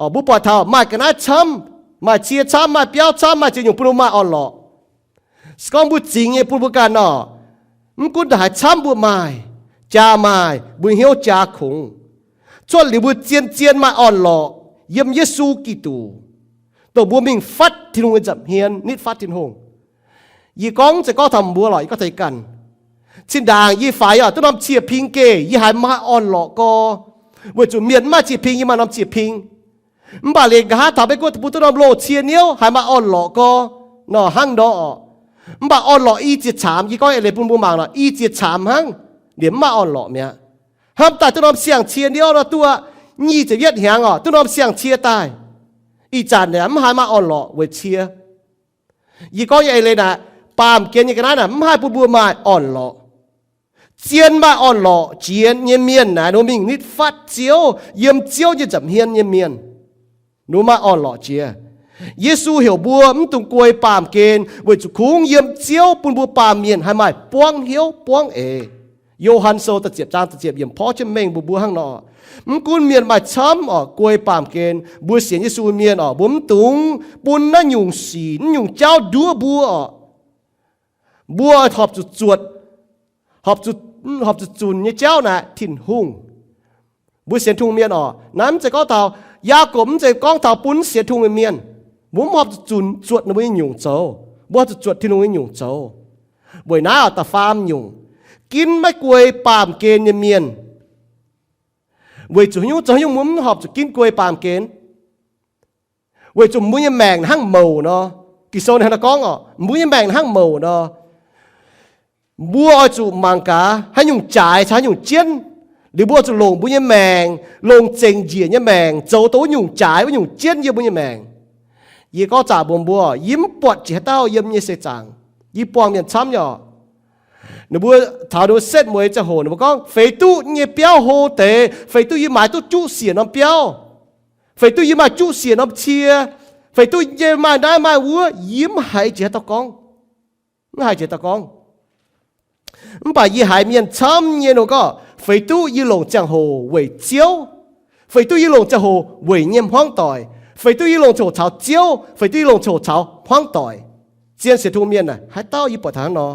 Mbuo buatc taux maaih ga'naaiv camv, maaih cie camv, maaih biauv camv, maaih ziex nyungc bun mbuo maaih orn-lorqc. Se gorngv mbuo zingx nyei bun mbuo ganh nor, mv gunv ndongc haaix camv mbuo maaih, jaa maaih, mbuo hnyouv jaa kungx, cuotv liuz mbuo zien-zien maaih orn-lorqc yiem Yesu Giduc, dongh mbuo mingh fatv Tin-Hungh nyei nza'hmien, nitv fatv Tin-Hungh. Yie gorngv mv zeiz gorngv taux mbuo lorqc, yie gorngv taux yie ganh. Zinh ndaangc yie faix oc, duqv norm cie-ping geh yie haiz maaih orn-lorqc gorx, weic zuqc mienh mv maaih cie-ping, yie maaih norm cie-ping. Mv baac liuz nqa'haav taux Meiv Guoqv deic-bung duqv norm loz cie niouv haiz maaih orn-lorqc gorx nor hnangv nor oc. Mv baac orn-lorqc i ziex caamx, yie gorngv eix leiz bun mbuo mangc nor, i ziex caamx hnangv, liemh mv maaih orn-lorqc mi'aqv. Hnamv daaih duqv norm siang cie niouv nor duqv aqv, nyic ziepc yietv hnyangx oc, duqv norm siang cie daaih. Ih zanc naaic mv haih maaih orn-lorqc weic cie. Yie gorngv nyei eix leiz naaic, baamh gen nyei ga'naaiv naaic mv haih bun mbuo maaih orn-lorqc. Zien maaih orn-lorqc jiex nyei mienh naaic, ninh mbuo mingh nitv fatv Ziouv, yiem Ziouv nyei nza'hmien nyei mienh, ninh mbuo maaih orn-lorqc jiex. Yesu heuc mbuo mv dungx guei baamh gen weic zuqc kungx yiem Ziouv bun mbuo baamh mienh haih maaih buangv hnyouv buangv eix. Yo^han Sou da'ziepc zaang da'ziepc yiemc porv jienv mengh mbuox mbuo hnangv nor, mv gunv mienh maaih camv oc, guei baamh gen, mbuo sienx Yesu mienh oc, mbuo mv dungx bun naaiv nyungc sic, naaiv nyungc jauv nduov mbuo oc. Mbuo horpc zuqc zuotc, horpc zuqc zunc nyei jauv naaic Tin-Hungh. Mbuo sienx Tin-Hungh mienh oc, naaiv mv zeiz gorngv taux, Yaagorpc mv zeiz gorngv taux bun sienx Tin-Hungh nyei mienh. Mbuo mv horpc zuqc zunc zuotc ninh mbuo nyei nyungc zoux. Mbuo horpc zuqc zuotc Tin-Hungh nyei nyungc zoux. Weic naaiv oc, da'faam nyungc, ginv maiv guei baamh gen nyei mienh. Weic zuqc haaix nyungc, zoux haaix nyungc mbuo mv horpc zuqc ginv guei baamh gen? Weic zuqc mbuo nyei maengc hnangv mouc nor. Ging-Sou ninh hnangv naaiv gorngv oc, mbuo nyei maengc hnangv mouc nor. Mbuo oix zuqc mangc gaax haaix nyungc jaaix caux haaix nyungc jienv. Liuz mbuo oix zuqc longc mbuo nyei maengc, longc zengc njiec nyei maengc zoux dongh wuov nyungc jaaix wuov nyungc jienv yiem mbuo nyei maengc. Yie gorngv zaqc mbuox mbuo, yie mv buatc jiex haaix dauh yiem nyei seix zaangc. Yie buangh mienh camv nyei oc. Ninh mbuo taux ninh mbuo setv mueiz ziangh hoc ninh mbuo gorngv, feix duqv nyei biauv hlo deix, feix duqv yie maaiz duqv juqv siec norm biauv, feix duqv yie maaih juqv siec norm cie, feix duqv yie maaih naaiv maaih wuov, yie mv haiz jiex haaix dauh gorngv. Mv haiz jiex haaix dauh gorngv. Mv baac yie haiz mienh camv nyei ninh gorngv, feix duqv yie longc ziangh hoc weic Ziouv, feix duqv yie longc ziangh hoc weic nyei hmuangv doic, feix duqv yie longc ziangh hoc caux Ziouv, feix duqv yie longc ziangh hoc caux hmuangv doic. Zien sienx Tin-Hungh mienh naaic haaix dauh yie buatc taux hnangv nor.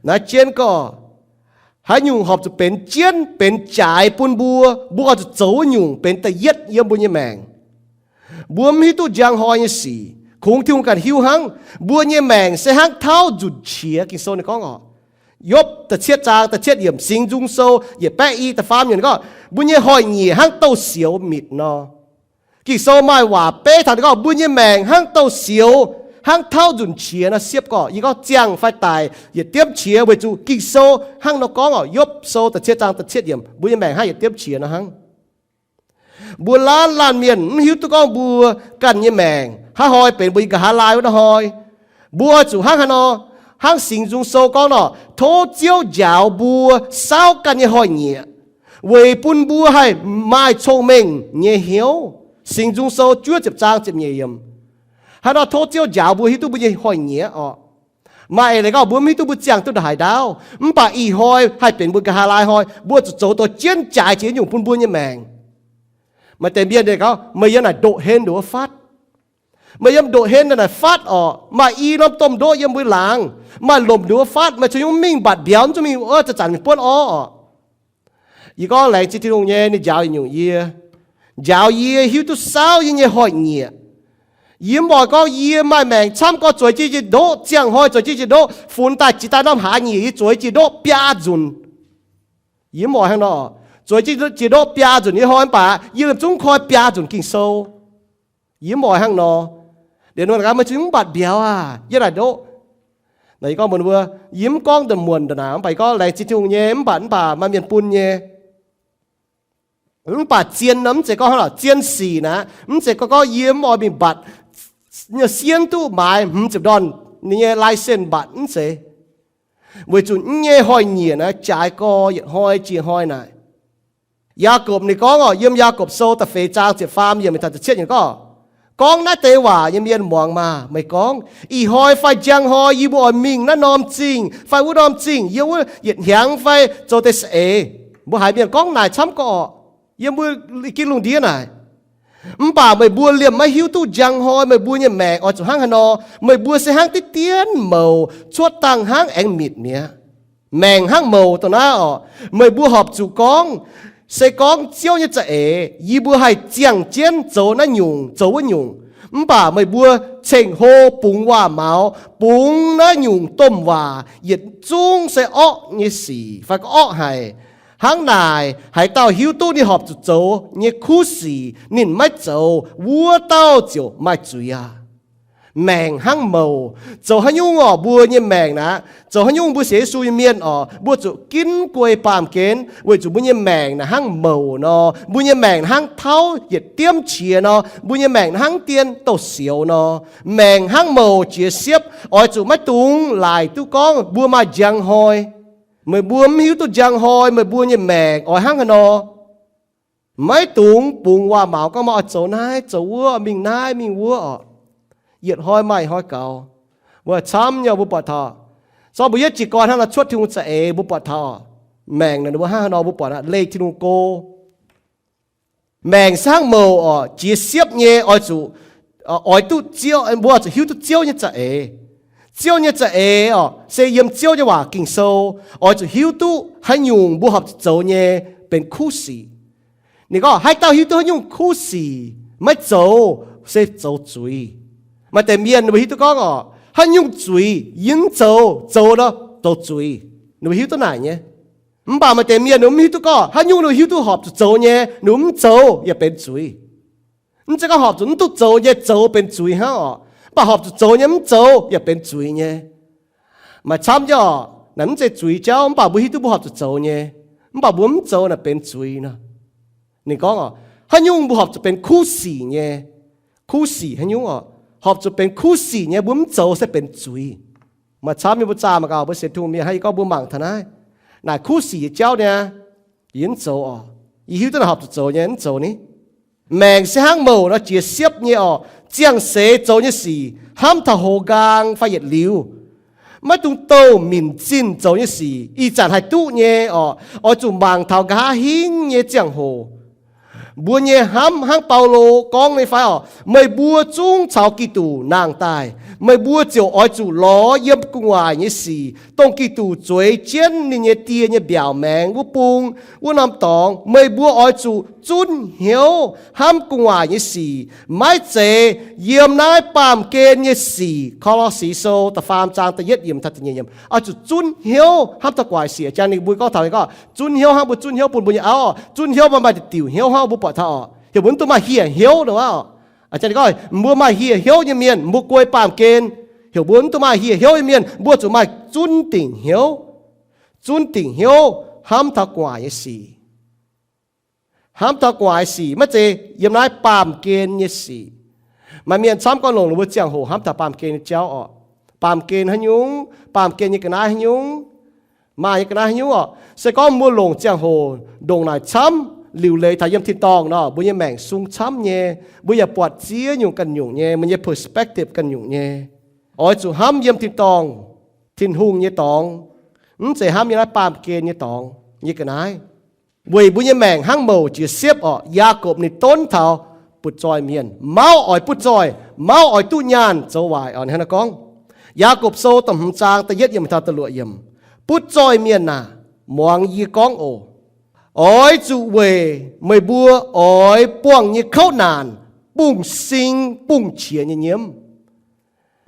Naaiv jienv gorngv, haaix nyungc horpc zuqc benx jienv benx jaaix bun mbuo, mbuo oix zuqc zoux wuov nyungc benx da'yietv yiem mbuo nyei maengc. Mbuo mv hiuv duqv njang hnoi nyei sic, kungx Tin-Hungh ganh hiuv hnangv. Mbuo nyei maengc se hnangv tauv nzunc qiex. Ging-Sou ninh gorngv oc, Yopv da'cietv zaang da'cietv yiemc, Singx Nzung Sou yietc baeqv i da'faam yiemc ninh gorngv, mbuo nyei hoic nyieqc hnangv douz-sioux mitc nor. Ging-Sou maaih waac beiv taux ninh gorngv mbuo nyei maengc hnangv douz-sioux, hnangv tauv nzunc qiex nor. Siepv gorngv, yie gorngv ziangh fai daic yietc diemv qiex, weic zuqc Ging-Sou hnangv nor gorngv oc. Yopv Sou da'cietv zaang da'cietv yiemc, mbuo nyei maengc hnangv yietc diemv qiex nor hnangv. Mbuo laanh laanh mienh mv hiuv duqv gorngv mbuo ganh nyei maengc haaix hnoi benx mbuo nyei nqa'haav laai wuov hnoi. Mbuo oix zuqc hnangv haaix nor, hnangv Singx Nzung Sou gorngv nor, tov Ziouv njaaux mbuo saauv ganh nyei hnoi-nyieqc, weic bun mbuo haih maaih cong-mengh nyei hnyouv. Singx Nzung Sou juov ziepc zaang ziepc nyeic yiemc. Hnangv nor tov Ziouv njaaux mbuo hiuv duqv mbuo nyei hnoi-nyieqc oc. Maaih eix leiz gorngv mbuo mv hiuv duqv mbuo ziangh duqv ndongc haaix ndaauv, mv baac ih hnoi haih benx mbuo nqa'haav laai hnoi, mbuo zuqc zoux dongh jienv jaaix jiex nyungc bun mbuo nyei maengc. Maaih deix mienh gorngv, meih yiem naaic ndoqv-hlen ndoqv fatv. Meih yiem ndoqv-hlen naaic fatv oc. Maaih i norm domh ndoqv yiem mbuo laangz. Maaih lomc ndoqv fatv, meih zuqc nyungc mingh mbatc mbiauz, mv zuqc mingh wuov zanc-zanc mingh buonv orv oc. Yie gorngv laengz zingh Tin-Hungh nyei, ninh njaaux nyungc yie, njaaux yie hiuv duqv saauv yie nyei hnoi-nyieqc. Yie mv oix gorngv yie maaih maengc camv gorx zueiz jienv jiex ndoqv, ziangh hnoi zueiz jienv jiex ndoqv, funx daaih jiex daaih norm hlaax nyieqc yie zueiz jiex ndoqv biaa nzunc. Yie mv oix hnangv nor. Zueiz jienv jiex ndoqv biaa nzunc nyei hnoi mv baac yie lomh zungv koi biaa nzunc Ging-Sou. Yie mv oix hnangv nor. Liuz ninh gorngv, meih zuqc mv mbatc mbiauz aah, yie naaic ndoqv. Naaic yie gorngv mbuox ninh mbuo, yie mv gorngv nda'muonc nda'naaic, mv baac yie gorngv laengz zingh Tin-Hungh nyei, mv baac, mv baac maaih mienh bun nyei. Mv baac zien nor mv zeiz gorngv hnangv lorqc, zien sic naaic mv zeiz gorngv, gorngv yie mv oix mingh mbatc, nyei sienv duqv maaiz hmz ziepc ndorn ninh nyei license mbatc, mv zeiz. Weic zuqc yie nyei hnoi-nyieqc naaiv jaaix gorx yietc hnoi jiex hnoi naaic. Yaagorpc ninh gorngv oc, yiem Yaagorpc Sou da'feix zaang ziepc faam yiemc taux ziepc cietv yiemc gorngv, gorngv naaiv deix waac nyei mienh muangx maah! Meih gorngv, ih hnoi fai njang hnoi yie mbuo oix mingh naaiv norm zingh fai wuov norm zingh, yiem wuov yietc hnyangx fai zoux deix saeng-eix. Mbuo haiz mienh gorngv naaic camv gorqv oc, yiem mbuo gin lungh ndiev naaic. Mv baac meih mbuo liemh maiv hiuv duqv njang hnoi meih mbuo nyei maengc oix zuqc hnangv haaix nor. Meih mbuo se hnangv diqv dien mouc, cuotv dangh hnangv aengx mitc mi'aqv. Maengc hnangv mouc dongh naaiv oc. Meih mbuo horpc zuqc gorngv, se gorngv Ziouv nyei za'eix, yie mbuo haih ziangh jienv zoux naaiv nyungc zoux wuov nyungc. Mv baac meih mbuo ceng-hlo bungx waac-maux, bungx naaiv nyungc domh waac, yietc zungv se orqv nyei sic fai gorngv orqv haic. Hnangv naaic, haaix dauh hiuv duqv ninh horpc zuqc zoux nyei kuv sic, ninh maiv zoux, wuov dauh ziouc maaih zuiz aqv. Maengc hnangv mouc. Zoux haaix nyungc oc, mbuo nyei maengc naaic, zoux haaix nyungc mbuo sienx Yesu nyei mienh oc, mbuo zuqc ginv guei baamh gen, weic zuqc mbuo nyei maengc naaic hnangv mouc nor, mbuo nyei maengc hnangv tauv yietc diemv qiex nor, mbuo nyei maengc hnangv dien douz-sioux nor. Maengc hnangv mouc jiex siepv, oix zuqc maiv dungx laaic duqv gorngv mbuo maaih njang hnoi. Meih mbuo mv hiuv duqv njang hnoi meih mbuo nyei maengc oix hnangv haaix nor. Maiv dungx bungx waac-maux gorngv maaih oix zoux naaiv zoux wuov, mingh naaiv mingh wuov oc. Yietc hnoi maaih hnoi gaux. Mbuo camv nyei, mbuo buatc taux Zorqv mbuo yietv jiez gorn hnangv nor cuotv Tin-Hungh za'eix, mbuo buatc taux orqc, maengc naaic ninh mbuo hnangv haaix nor, mbuo buatc leiz Tin-Hungh go. Maengc se hnangv mouc orqc, jiex siepv nyei, oix zuqc, oix duqv Ziouv, mbuo oix zuqc hiuv duqv Ziouv nyei za'eix. Ziouv nyei za'eix orqc, se yiem Ziouv nyei waac Ging-Sou, oix zuqc hiuv duqv haaix nyungc mbuo horpc zuqc zoux nyei benx kuv sic. Ninh gorngv haaix dauh hiuv duqv haaix nyungc kuv sic maiv zoux, se zoux zuiz. Maaih deix mienh ninh mbuo hiuv duqv gorngv orqc, haaix nyungc zuiz yie mv zoux, zoux nor zoux zuiz. Ninh mbuo hiuv duqv naaic nyei. Mv baac maaih deix mienh ninh mbuo mv hiuv duqv gorngv haaix nyungc ninh mbuo hiuv duqv horpc zuqc zoux nyei, ninh mbuo mv zoux yaac benx zuiz. Mv zeiz gorngv horpc zuqc mv duqv zoux nyei zoux benx zuiz hnangv orqc, mv baac horpc zuqc zoux nyei mv zoux yaac benx zuiz nyei. Maaih camv nyei orqc, naaic mv zeiz zuiz jauv, mv baac mbuo hiuv duqv mbuo horpc zuqc zoux nyei, mv baac mbuo mv zoux naaic benx zuiz nor. Ninh gorngv orqc, haaix nyungc mbuo horpc zuqc benx kuv sic nyei, kuv sic haaix nyungc orqc, horpc zuqc benx kuv sic nyei mbuo mv zoux se benx zuiz. Maaih camv nyei mbuo zaah mangc gaax, mbuo sienx Tin-Hungh mienh hnangv yie gorngv mbuo mangc taux naaiv, naaic kuv sic nyei jauv niaa, yie mv zoux orqc. Yie hiuv duqv naaic horpc zuqc zoux nyei mv zoux ni. Maengc se hnangv mouc nor jiex siepv nyei orqc, ziangh seix zoux nyei sic hnamv taux hoz nqaang fai yietc liuz, maiv dungx douh minc zinh zoux nyei sic. Ih zanc haih duqv nyei orqc, oix zuqc mangc taux nqa'haav hingv nyei ziangh hoc. Mbuo nyei hnamv hnangv Baulo gorngv nyei fai orqc, meih mbuo zungv caux Giduc nangh daaih, meih mbuo ziouc oix zuqc lorz yiem gu'nguaaic nyei sic, dongh Giduc zueiz jienv ninh nyei die nyei mbiaauc maengx wuov bung, wuov norm dorngx. Meih mbuo oix zuqc zunv hnyouv hnamv gu'nguaaic nyei sic, maiv zeiz yiem naaiv baamh gen nyei sic. Ko^lo^si Sou da'faam zaang da'yietv yiemc taux da'nyeic yiemc. Oix zuqc zunv hnyouv hnamv taux gu'nguaaic sic. Jang ninh mbuo gorngv taux ninh gorngv zunv hnyouv hnangv mbuo zunv hnyouv bun mbuo nyei auv orqc. Zunv hnyouv mbuo maaih diuc hnyouv hnangv mbuo buatc taux orqc, heuc mbuo mv dungx maaih hieh hnyouv nor orqc. Jang ninh gorngv mbuo maaih hieh hnyouv nyei mienh, mbuo guei baamh gen. Heuc mbuo mv dungx maaih hieh hnyouv nyei mienh, mbuo zuqc maaih zunv dingc hnyouv. Zunv dingc hnyouv hnamv taux gu'nguaaic nyei sic. Hnamv taux gu'nguaaic sic, maiv zeiz yiem naaiv baamh gen nyei sic. Maaih mienh camv gorngv longc ninh mbuo ziangh hoc hnamv taux baamh gen nyei jauv orqc. Baamh gen haaix nyungc, baamh gen nyei ga'naaiv haaix nyungc, maaih nyei ga'naaiv haaix nyungc orqc. Se gorngv mbuo longc ziangh hoc ndongc naaic camv, liuc leiz taux yiem tin-dorngh nor, mbuo nyei maengc sung camv nyei, mbuo yaac buatc ziex nyungc ganh nyungc nyei, mbuo nyei perspective ganh nyungc nyei. Oix zuqc hnamv yiem tin-dorngh, Tin-Hungh nyei dorngx, mv zeiz hnamv yiem naaiv baamh gen nyei dorngx nyei ga'naaiv. Weic mbuo nyei maengc hnangv mouc jiex siepv orqc. Yaagorpc ninh donv taux butv-zoih mienh, mauv oix butv-zoih, mauv oix duqv nyaanh zoux waaic orqc. Ninh hnangv naaiv gorngv, Yaagorpc Sou da'hmz zaang da'yietv yiemc taux da'luoqc yiemc, Butv-zoih mienh aac, muangx yie gorngv oc. Oix zuqc weic meih mbuo oix buangh nyei kouv naanc bungx-sing bungx-qiex nyei nyiemv.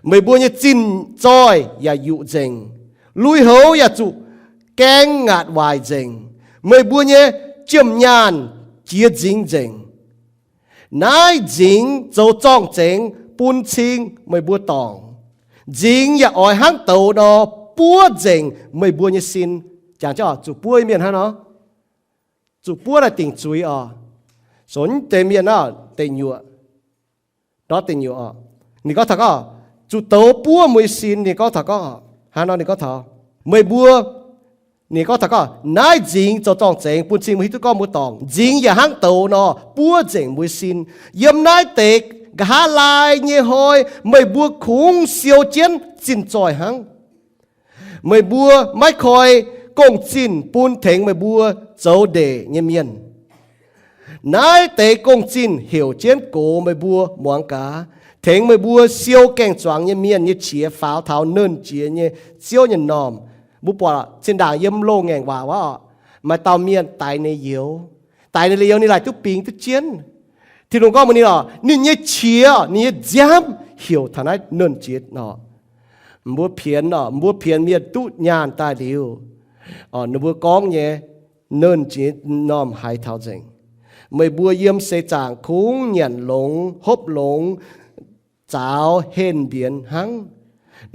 Meih mbuo nyei zinh zoih yaac yuqc nzengc, lui-houx yaac zuqc gaeng ngaatc waaic nzengc. Meih mbuo nyei jiem nyaanh jiex nzingx nzengc. Naaiv nzingx zoux zorng-zengx bun cing meih mbuo dorngc. Nzingx yaac oix hnangv douz nor buov nzengc meih mbuo nyei sin. Jangx zuqc buov mienh hnangv nor, zuqc buov naaic dingc zuiz oc. Sonx deix mienh naaiv deic nyuoqc, ndortv deic nyuoqc oc. Ninh gorngv taux gorngv zuqc douz buov mbuo nyei sin. Ninh gorngv taux gorngv hnangv nor, ninh gorngv taux meih mbuo, ninh gorngv taux gorngv naaiv nzingx zoux zorng-zengx bun cing mbuo hiuv duqv gorngv mbuo dorngc. Nzingx yaac hnangv douz nor buov nzengc mbuo sin. Yiem naaiv deix nqa'haav laai nyei hnoi meih mbuo kungx siou jienv zinh zoih hnangv. Meih mbuo maiv koi gong-zinh bun tengx meih mbuo zoux ndeic nyei mienh. Naaiv deix gong-zinh heuc jienv gox meih mbuo muangx gaax, tengx meih mbuo siou gaeng-zuangx nyei mienh nyei qiex faaux taux nernh jiex nyei Ziouv nyei m'normh. Mbuo buatc zinh ndaangc yiem loz-ngaengc waac wuov oc, maaih dauh mienh daix ninh youz. Daix ninh youz ninh laaic duqv bingx duqv jienv. Tin-Hungh gorngv mbuox ninh oc, ninh nyei qiex, ninh nyei nziaamv heuc taux naaiv nernh jiex nor. Mbuo pienx oc, mbuo pienx mienh duqv nyaanh daaih liuz, ninh mbuo gorngv nyei, nernh jiex m'normh haiz taux nzengc. Meih mbuo yiem seix zaangc kungx nyanc longx, hopv longx, zaaux henh mbienx hnangv.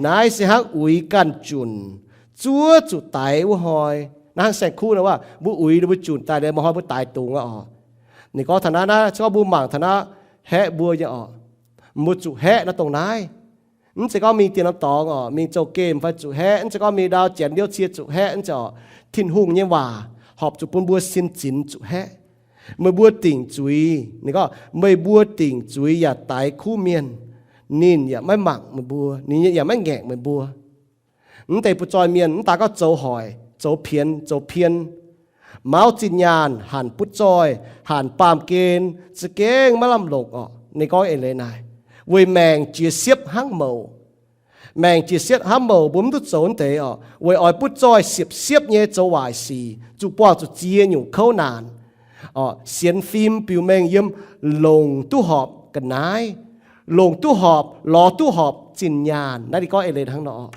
Naaiv se hnangv uix ganh junc, zuov zuqc daix wuov hnoi. Naaiv hnangv saeng-kuv nor, mbuo uix ninh mbuo junc daaih, ninh mbuo hnoi mbuo daix dungz aqv oc. Ninh gorngv taux naaiv, naaiv se gorngv mbuo mangc taux naaiv, haeqv mbuo nyei oc. Mbuo zuqc haeqv nor dongh naaiv. Mv zeiz gorngv mingh dien norm dorngx oc, mingh zouv-gemh fai zuqc haeqv. Mv zeiz gorngv mingh ndau janx liouv cie zuqc haeqv. Mv zeiz oc. Tin-Hungh nyei waac horpc zuqc bun mbuo sin zinx zuqc haeqv. Meih mbuo dingc zuiz, ninh gorngv, meih mbuo dingc zuiz yaac daix kuv mienh, ninh yaac maiv mangc meih mbuo, ninh yaac maiv ngaengc meih mbuo. Mv deix butv-zoih mienh mv daaih gorngv zoux hoic, zoux pienx, zoux pien, mauv zinh nyaanh, hanc butv-zoih, hanc baamh gen, za'gengh maiv lamh longc orqc. Ninh gorngv eix leiz naaic, weic maengc jiex siepv hnangv mouc. Maengc jiex siepv hnangv mouc, mbuo mv duqv zoux mv deix orqc. Weic oix butv-zoih siepv-siepv nyei zoux waaic sic, zuqc buangh zuqc ziex nyungc kouv naanc. Sienx fim biux mengh yiem longc duqv horpc ga'naaiv, longc duqv horpc, lorz duqv horpc zinh nyaanh. Naaiv ninh gorngv eix leiz hnangv nor.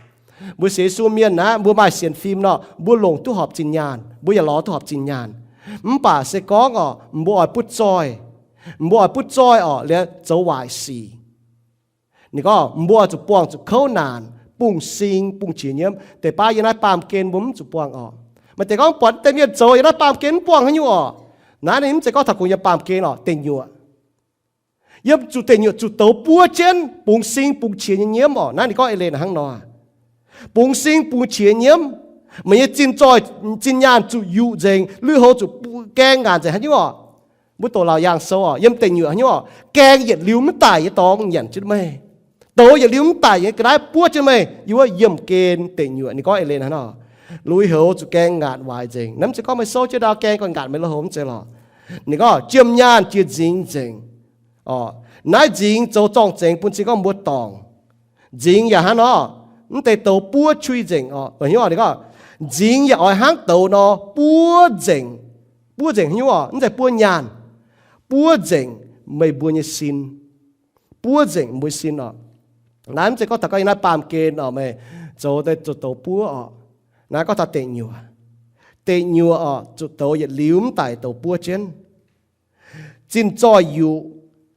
Mbuo sienx Yesu mienh naaiv, mbuo maaih sienx fim nor, mbuo longc duqv horpc zinh nyaanh, mbuo yaac lorz duqv horpc zinh nyaanh. Mv baac se gorngv orqc, mbuo oix butv-zoih, mbuo oix butv-zoih orqc, liuz zoux waaic sic. Ninh gorngv mbuo oix zuqc buangh zuqc kouv naanc, bungx-sing bungx-qiex nyiemv. Deix baav yiem naaiv baamh gen mbuo mv zuqc buangh orqc. Maaih deix gorngv buatc deix mienh zoux yiem naaiv baamh gen mv buangh haaix nyungc orqc. Naaiv ninh mv zeiz gorngv taux kungx yiem baamh gen orqc, deic nyuoqc. Yiem zuqc deic nyuoqc zuqc douz buov jienv, bungx-sing bungx-qiex nyei nyiemv orqc. Naaiv ninh gorngv eix leiz hnangv nor. Bungx-sing bungx-qiex nyiemv, meih nyei zinh zoih, zinh nyaanh zuqc yuqc nzengc, lui-houx zuqc gaeng ngaanc nzengc haaix nyungc orqc. Mbuo doqc Laauc Yaangh Sou orqc, yiem deic nyuoqc haaix nyungc orqc, gaeng yietc liuz mv daic nyei dorngx nyanc jienv meih. Douz yietc liuz mv daic nyei ga'naaiv buov jienv meih yiem wuov yiemh gen deic nyuoqc. Ninh gorngv eix leiz hnangv nor. Lui-houx zuqc gaeng ngaatc waaic nzengc. Naaiv mv zeiz gorngv meih souv jienv ndau gaeng ganh ngaatc meih lui-houx, mv zeiz lorqc. Ninh gorngv jiem nyaanh jiex nzingx nzengc. Naaiv nzingx zoux zorng-zengx bun cing gorngv mbuo dorngc. Nzingx yaac hnangv nor, mv deix douz buov qui nzengc orqc. Nzingx yaac oix hnangv douz nor buov nzengc. Buov nzengc haaix nyungc orqc? Mv zeiz buov nyaanh. Buov nzengc meih mbuo nyei sin. Buov nzengc mbuo sin orqc. Naaiv mv zeiz gorngv taux gorngv yiem naaiv baamh gen orqc, meih zoux deix zuqc douz buov orqc. Naaiv gorngv taux deic nyuoqc. Deic nyuoqc orqc, zuqc douz yietc liuz mv daic douz buov jienv. Zinh zoih yuqc,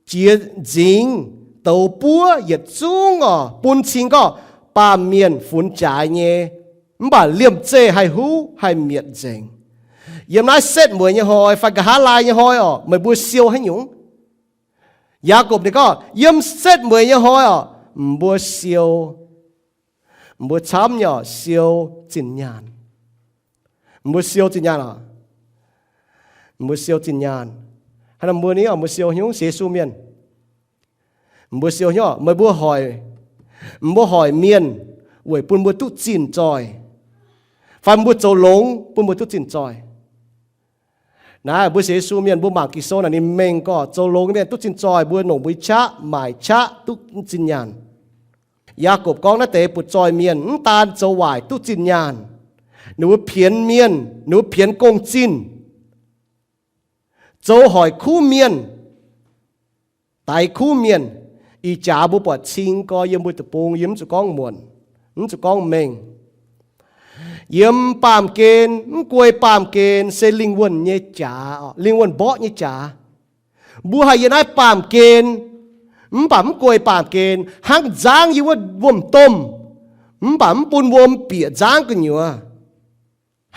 jiex nzingx, douz buov yietc zungv orqc, bun cing gorngv baamh mienh funx jaaix nyei. Mv baac liemh zeih haih huv haih mietc nzengc. Yiem naaiv setv mueiz nyei hnoi fai nqa'haav laai nyei hnoi orqc, meih mbuo siou haaix nyungc? Yaagorpc ninh gorngv yiem setv mueiz nyei hnoi orqc, mbuo siou, mbuo camv nyei orqc, siou zinh nyaanh. Mbuo siou zinh nyaanh orqc. Mbuo siou zinh nyaanh. Haaix norm mbuo ni orqc, mbuo siou hnyouv sienx Yesu mienh. Mbuo siou hnyouv, meih mbuo hoic, mbuo hoic mienh weic bun mbuo duqv zinh zoih, fai mbuo zoux longx bun mbuo duqv zinh zoih. Naaiv mbuo sienx Yesu mienh mbuo mangc Ging-Sou naaic ninh mengh gorngv zoux longx mienh duqv zinh zoih, mbuo longc mbuo nyei qaqv maaic qaqv duqv zinh nyaanh. Yaagorpc gorngv naaiv deix butv-zoih mienh mv daan zoux waaic duqv zinh nyaanh, ninh mbuo pienx mienh, ninh mbuo pienx gong-zinh, zoux hoic kuv mienh, daix kuv mienh. Ih jaax mbuo buatc cing gorx yiem mbuo deic-bung yie mv zuqc gorngv muonc, mv zuqc gorngv mengh. Yiem baamh gen, mv guei baamh gen se lingh wuonh nyei jaax, lingh wuonh mborqv nyei jaax. Mbuo haih yiem naaiv baamh gen, mv baac mv guei baamh gen, hnangv nzangv yiem wuov wuom-domh, mv baac mv bun wuom bieqc nzangv gu'nyuoz.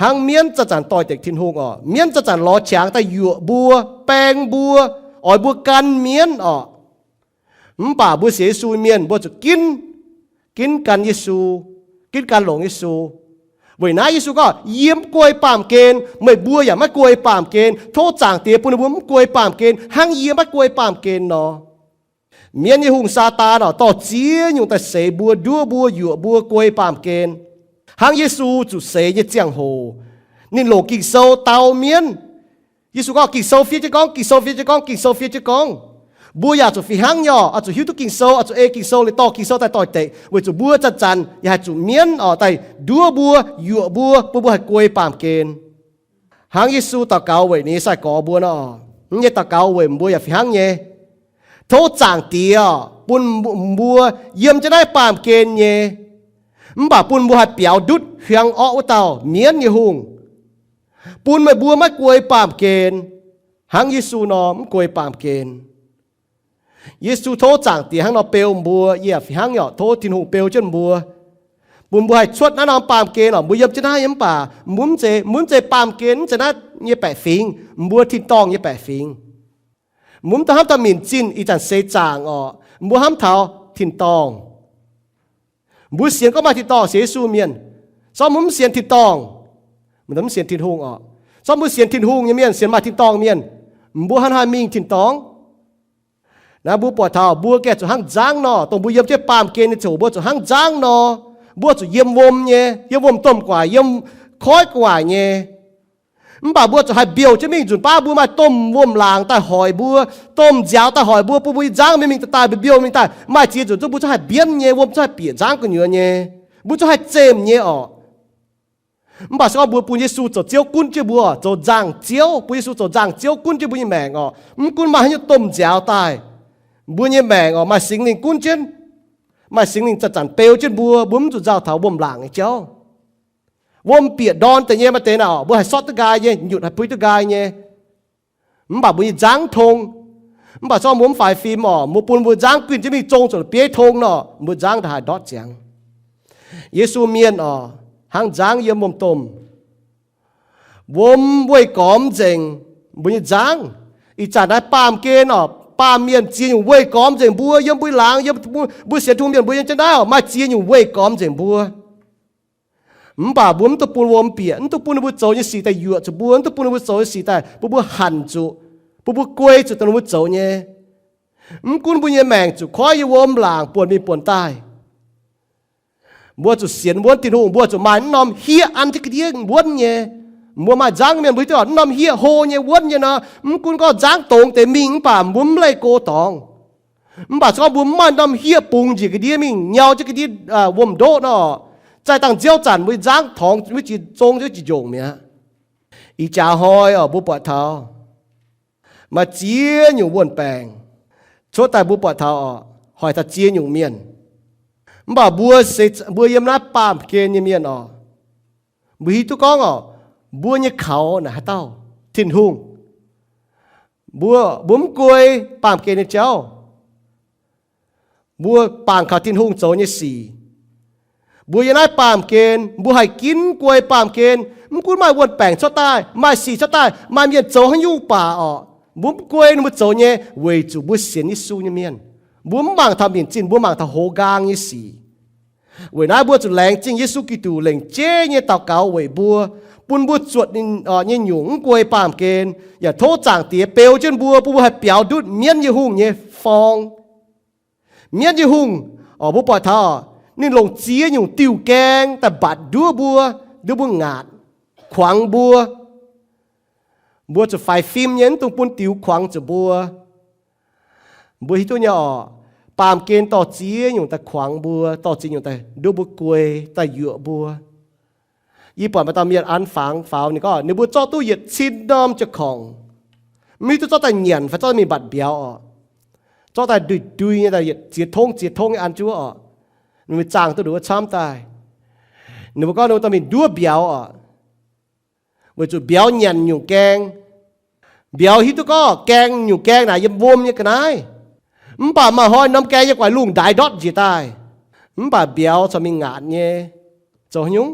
Hnangv mienv zanc-zanc doix-dekc Tin-Hungh orqc, mienv zanc-zanc lorz qangx daaih yuoqc mbuo, baeng mbuo, oix mbuo gan mienv orqc. Mv baac mbuo sienx Yesu mienh mbuo zuqc ginv, ginv gan Yesu, ginv gan longx Yesu. Weic naaiv Yesu gorngv, yie mv guei baamh gen, meih mbuo yaac maiv guei baamh gen. Tov Zaangc Diex bun ninh mbuo mv guei baamh gen hnangv yie maiv guei baamh gen nor. Mienv nyei hungh, Saadaan orqc, dorh ziex nyungc daaih seix mbuo, nduov mbuo, yuoqc mbuo, guei baamh gen. Hnangv Yesu zuqc seix nyei ziangh hoc, ninh longc Ging-Sou dau mienv. Yesu gorngv, Ging-Sou fiev jienv gorngv, Ging-Sou fiev jienv gorngv, Ging-Sou fiev jienv gorngv. Mbuo yaac zuqc fih hnangv nyei orqc, oix zuqc hiuv duqv Ging-Sou, oix zuqc ei Ging-Sou liuz dorh Ging-Sou daaih doix-dekc, weic zuqc mbuo zanc-zanc yaac haih zuqc mienv orqc daaih nduov mbuo, yuoqc mbuo, bun mbuo haih guei baamh gen. Hnangv Yesu daux gaux weic ninh nyei sai-gorx mbuo nor, mv nyei daux gaux weic mbuo yaac fih hnangv nyei. Tov Zaangc Diex orqc, bun mbuo yiem jienv naaiv baamh gen nyei, mv baac bun mbuo haih biaux ndutv hiuang orqv wuov dauh mienv nyei hungh, bun meih mbuo maiv guei baamh gen hnangv Yesu nor mv guei baamh gen. Yesu tov Zaangc Diex hnangv nor beu mbuo, yie yaac fih hnangv nyei orqc, tov Tin-Hungh beu jienv mbuo, bun mbuo haih cuotv naaiv norm baamh gen orqc. Mbuo yiem jienv naaiv nyei mv baac mbuo mv zeiz, mbuo mv zeiz baamh gen, mv zeiz naaiv nyei baeqc fingx, mbuo tin-dorngh nyei baeqc fingx. Mbuo mv dungx hnamv daaih minc zinh ih zanc seix zaangc orqc, mbuo hnamv taux tin-dorngh. Mbuo sienx gorngv maaih tin-dorngh, sienx Yesu mienh, sortv mbuo mv sienx tin-dorngh, mv sienx Tin-Hungh orqc. Sortv mbuo sienx Tin-Hungh nyei mienh, sienx maaih tin-dorngh mienh, mbuo hnangv haaix mingh tin-dorngh? Naaiv mbuo buatc taux mbuo gengh zuqc hnangv nzangv nor, dongh mbuo yiem jienv baamh gen nyei ziangh hoc mbuo zuqc hnangv nzangv nor. Mbuo zuqc yiem wuom nyei, yiem wuom-domh gu'nguaaic, yiem koiv gu'nguaaic nyei. Mv baac mbuo zuqc haih mbiouh jienv mingh nzunc baav mbuo maaih domh wuom-laangc daaih hoic mbuo, domh nziaaux daaih hoic mbuo, bun mbuo nyei nzangv mingh mingh daaih daaih, mbiouh mingh daaih, maaih ziex nzunc zungv mbuo zungv haih mbienv nyei, wuom zungv haih bieqc nzangv gu'nyuoz nyei. Mbuo zungv haih zemh nyei orqc. Mv baac se gorngv mbuo bun Yesu zoux Ziouv gunv jienv mbuo, zoux nzangc-ziouv, bun Yesu zoux nzangc-ziouv gunv jienv mbuo nyei maengc orqc, mv gunv maaih haaix nyungc domh nziaaux daaih, mbuo nyei maengc orqc maaih Singx Lingh gunv jienv, maaih Singx Lingh zanc-zanc beu jienv mbuo, mbuo mv zuqc nzauh taux wuom-laangc nyei jauv. Wuom bieqc ndorn deix nyei maaih deix naaic orqc, mbuo haih sortv duqv nqaai nyei, nyutc haih puix duqv nqaai nyei. Mv baac mbuo nyei nzangv tong. Mv baac se gorngv mbuo mv faix fim orqc, mbuo bun mbuo nzangv guinh jienv mingh zong zuqc la'bieiv tong nor, mbuo nzangv ndaaih haih ndortv ziangx. Yesu mienh orqc, hnangv nzangv yiem wuom-domh. Wuom weih gormx nzengc mbuo nyei nzangv. Ih zanc naaiv baamh gen orqc, baamh mienh ziex nyungc weih gormx nzengc mbuo, yiem mbuo laangz, yiem mbuo sienx Tin-Hungh mienh mbuo yiem jienv naaiv orqc, maaih ziex nyungc weih gormx nzengc mbuo. Mv baac mbuo mv dungx bun wuom bieqc, mv dungx bun ninh mbuo zoux nyei sic daaih yuoqc zuqc mbuo, mv dungx bun ninh mbuo zoux nyei sic daaih bun mbuo hanc zuqc, bun mbuo guei zuqc dongh ninh mbuo zoux nyei. Mv gunv mbuo nyei maengc zuqc koiv yiem wuom-laangc buonc mingh buonc daaih, mbuo zuqc sienx wuonv Tin-Hungh, mbuo zuqc maaih mv norm hieqv an jienv ga'ndiev wuonv nyei. Mbuo maaih nzangv mienh mbuo hiuv duqv mv norm hieqv hlo nyei wuonv nyei nor, mv gunv gorngv nzangv dongz deix mingh mv baac mbuo mv leih go dorngx. Mv baac se gorngv mbuo mv maaih norm hieqv bungx njiec ga'ndiev mingh nyau jienv ga'ndiev wuom-ndoqv nor, zaih dangh nziouv zanc mbuo nzangv torngx mbuo jiex zong jiex njongc mi'aqv. Ih jaax hnoi orqc, mbuo buatc taux maaih ziex nyungc wuon-baengc cuotv daaih, mbuo buatc taux orqc, hoic taux ziex nyungc mienh. Mv baac mbuo se mbuo yiem naaiv baamh gen nyei mienh orqc, mbuo hiuv duqv gorngv orqc, mbuo nyei kaux naaic haaix dauh? Tin-Hungh. Mbuo, mbuo mv guei baamh gen nyei jauv. Mbuo bangc kaux Tin-Hungh zoux nyei sic. Mbuo yiem naaiv baamh gen, mbuo haih ginv guei baamh gen. Mv gunv maaih wuon-baengc cuotv daaih, maaih sic cuotv daaih, maaih mienh zoux haaix nyungc baac orqc, mbuo mv guei ninh mbuo zoux nyei, weic zuqc mbuo sienx Yesu nyei mienh. Mbuo mv mangc taux minc zinh, mbuo mangc taux hoz nqaang nyei sic. Weic naaiv mbuo zuqc laengz zingh Yesu Giduc lengc jeiv nyei daux gaux weic mbuo, bun mbuo zuotc ninh nyei nyungc mv guei baamh gen, yaac tov Zaangc Diex beu jienv mbuo, bun mbuo haih biaux ndutv mienv nyei hungh nyei forng. Mienv nyei hungh, orqc, mbuo buatc taux ninh longc ziex nyungc diuh gaeng daaih mbatc nduov mbuo, nduov mbuo ngaatc, kuangx mbuo. Mbuo zuqc faix fim nyei, mv dungx bun diux kuangx zuqc mbuo. Mbuo hiuv duqv nyei orqc, baamh gen dorh ziex nyungc daaih kuangx mbuo, dorh ziex nyungc daaih nduov mbuo guei, daaih yuoqc mbuo. Yie buatc maaih dauh mienh an fangx faaux, ninh gorngv ninh mbuo zorqv duqv yietc cin norm jiex korngc, mv hiuv duqv zorqv daaih nyanc fai zorqv mingh mbatc mbiauz orqc. Zorqv daaih ndui-ndui nyei, daaih yietc ziex tongv ziex tongv nyei an jienv wuov orqc. Ninh mbuo zaangh duqv nduqc wuov camv daaih. Ninh mbuo gorngv ninh mbuo dorh mingh nduov mbiauz orqc, weic zuqc mbiauz nyanc nyungc gaeng. Mbiauz hiuv duqv gorngv gaeng nyungc gaeng naaic yiem wuom nyei ga'naaiv. Mv baac maaih hnoi norm gaeng yiem gu'nguaaic lungh ndaix ndortv njiec daaih, mv baac mbiauz corc mingh ngaatc nyei. Zoux haaix nyungc?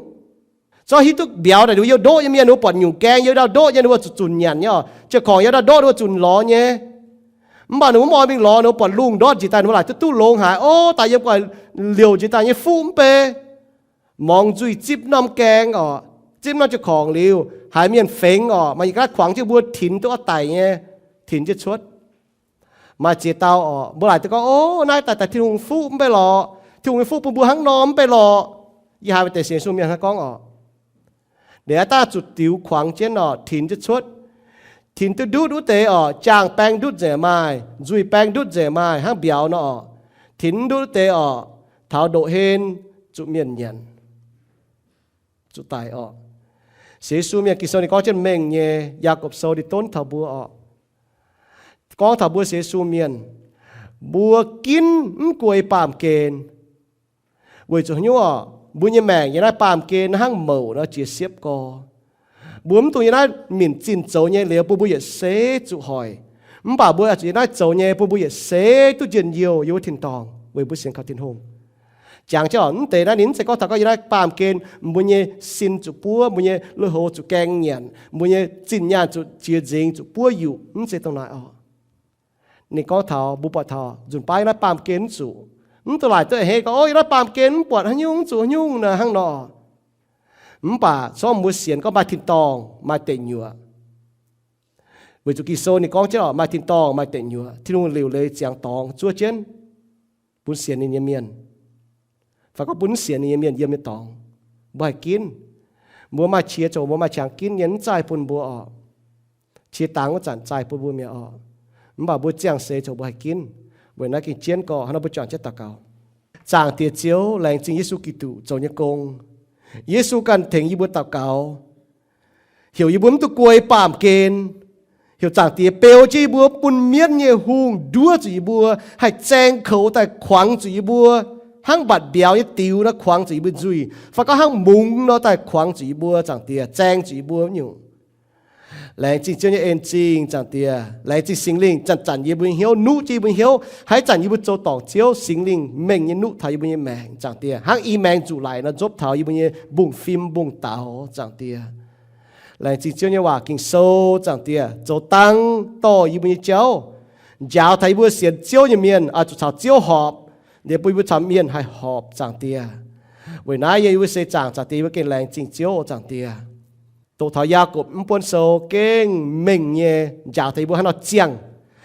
Zorqv hiuv duqv mbiauz naaic ninh mbuo yiem ndoqv nyei mienh, ninh mbuo buatc nyungc gaeng yiem ndau ndoqv nyei, ninh mbuo zuqc zunc nyanc nyei orqc. Jiex korngc yiem ndau ndoqv ninh mbuo zunc lorz nyei. Mv baac ninh mbuo mv oix mingh lorz, ninh mbuo buatc lungh ndortv njiec daaih, ninh mbuo laaic duqv duqv longx haic. Ov, daaih yiem gu'nguaaic liouc njiec daaih nyei fuqv mv bei. Muangx nzuih zipv norm gaeng orqc, zipv norm jiex korngc liuz, haiz mienh fengx orqc, maaih yietc gaav kuangx jienv mbuo tinx duqv oix daic nyei, tinx jienv cuotv. Maaih ziex dauh orqc, mbuo laaic duqv gorngv, ov, naaiv daaih daaih Tin-Hungh fuqv mv bei lorqc, Tin-Hungh nyei fuqv bun mbuo hnangv nor mv bei lorqc. Yie haaix maaih deix sienx Yesu mienh hnangv gorngv orqc, ninh aav dangh zuqc diux kuangx jienv orqc, tinx jienv cuotv. Tinx duqv ndutv wuov deix orqc, jaang-baeng ndutv nzengc maaih, nzuih baeng ndutv nzengc maaih, hnangv mbiauz nor orqc. Tinx ndutv wuov deix orqc, taux ndoqv-hlen zuqc mienh nyanc, zuqc daic orqc. Sienx Yesu mienh Ging-Sou ninh gorngv jienv mengh nyei, Yaagorpc Sou ninh donv taux mbuo orqc, gorngv taux mbuo sienx Yesu mienh, mbuo ginv mv guei baamh gen. Weic zuqc haaix nyungc orqc? Mbuo nyei maengc yiem naaiv baamh gen hnangv mouc nor jiex siepv gorx. Mbuo mv dungx yiem naaiv minc zinh zoux nyei liuz bun mbuo yietc seix zuqc hoic. Mv baac mbuo zuqc yiem naaiv zoux nyei bun mbuo yietc seix duqv njien-youh yiem wuov tin-dorngh weic mbuo sienx kaux Tin-Hungh. Jangx jienv orqc, mv deix naaiv ninh mv zeiz gorngv taux gorngv yiem naaiv baamh gen mbuo nyei sin zuqc buov, mbuo nyei lui-houx zuqc gaeng nyanc, mbuo nyei zinh nyaanh zuqc jiex nzengc zuqc buov yuqc, mv zeiz dongh naaiv orqc. Ninh gorngv taux mbuo buatc taux nzunc baav yiem naaiv baamh gen mv zuqc, mv dungx laaic duqv a'hneiv gorngv, ov, yiem naaiv baamh gen mv buatc haaix nyungc, mv zuqc haaix nyungc nor hnangv nor. Mv baac se gorngv mbuo sienx gorngv maaih tin-dorngh maaih deic-nyuoqc. Weic zuqc Ging-Sou ninh gorngv jienv orqc, maaih tin-dorngh maaih deic-nyuoqc, Tin-Hungh liuc leiz ziangx dorngx zuov jienv bun sienx ninh nyei mienh. fai gorngv bun mv sienx ninh nyei mienh yiem nyei dorngx. Mbuo haih ginv. Mbuo maaih qiex zoqc, mbuo maaih qangx ginv nyei, mv zaih bun mbuo orqc. Qiex dangx wuov zanc zaih bun mbuo mi'aqv orqc. Mv baac mbuo ziangh seix zoqc mbuo haih ginv. Weic naaiv gengh jienv gorx, hnangv nor mbuo juangc jienv daux gaux. Zaangc Diex Ziouv, laengz zingh Yesu Giduc zoux nyei gong. Yesu ganh tengx yie mbuo daux gaux, heuc yie mbuo mv duqv guei baamh gen, heuc Zaangc Diex beu jienv yie mbuo, bun mienv nyei hungh nduov zuqc yie mbuo, haih zaeng koux daaih kuangx zuqc yie mbuo, hnangv mbatc mbiauz nyei diux nor kuangx zuqc yie mbuo nzuih, fai gorngv hnangv mungz nor daaih kuangx zuqc yie mbuo, Zaangc Diex, zaeng zuqc yie mbuo nyungc. Laengz zingh Ziouv nyei en zingh, Zaangc Diex. Laengz zingh Singx Lingh zanc-zanc yie mbuo nyei hnyouv, nuqv jienv yie mbuo nyei hnyouv. Haaix zanc yie mbuo zoux dorngc Ziouv, Singx Lingh mengh nyei nuqv taux yie mbuo nyei maengc, Zaangc Diex, hnangv i maengx nzuqc laic nor nzopv taux yie mbuo nyei mbungv-fim mbungv-daux, Zaangc Diex. Laengz zingh Ziouv nyei waac Ging-Sou, Zaangc Diex, zoux dang dorh yie mbuo nyei jauv, njaaux taux yie mbuo sienx Ziouv nyei mienh oix zuqc caux Ziouv horpc, liuz bun yie mbuo caux mienh haih horpc, Zaangc Diex. Weic naaiv yie mbuo seix zaangc, Zaangc Diex, yie mbuo gengh laengz zingh Ziouv, Zaangc Diex. Doqc taux Yaagorpc mv buonv sou gengh mengh nyei njaaux taux yie mbuo haaix nor ziangh,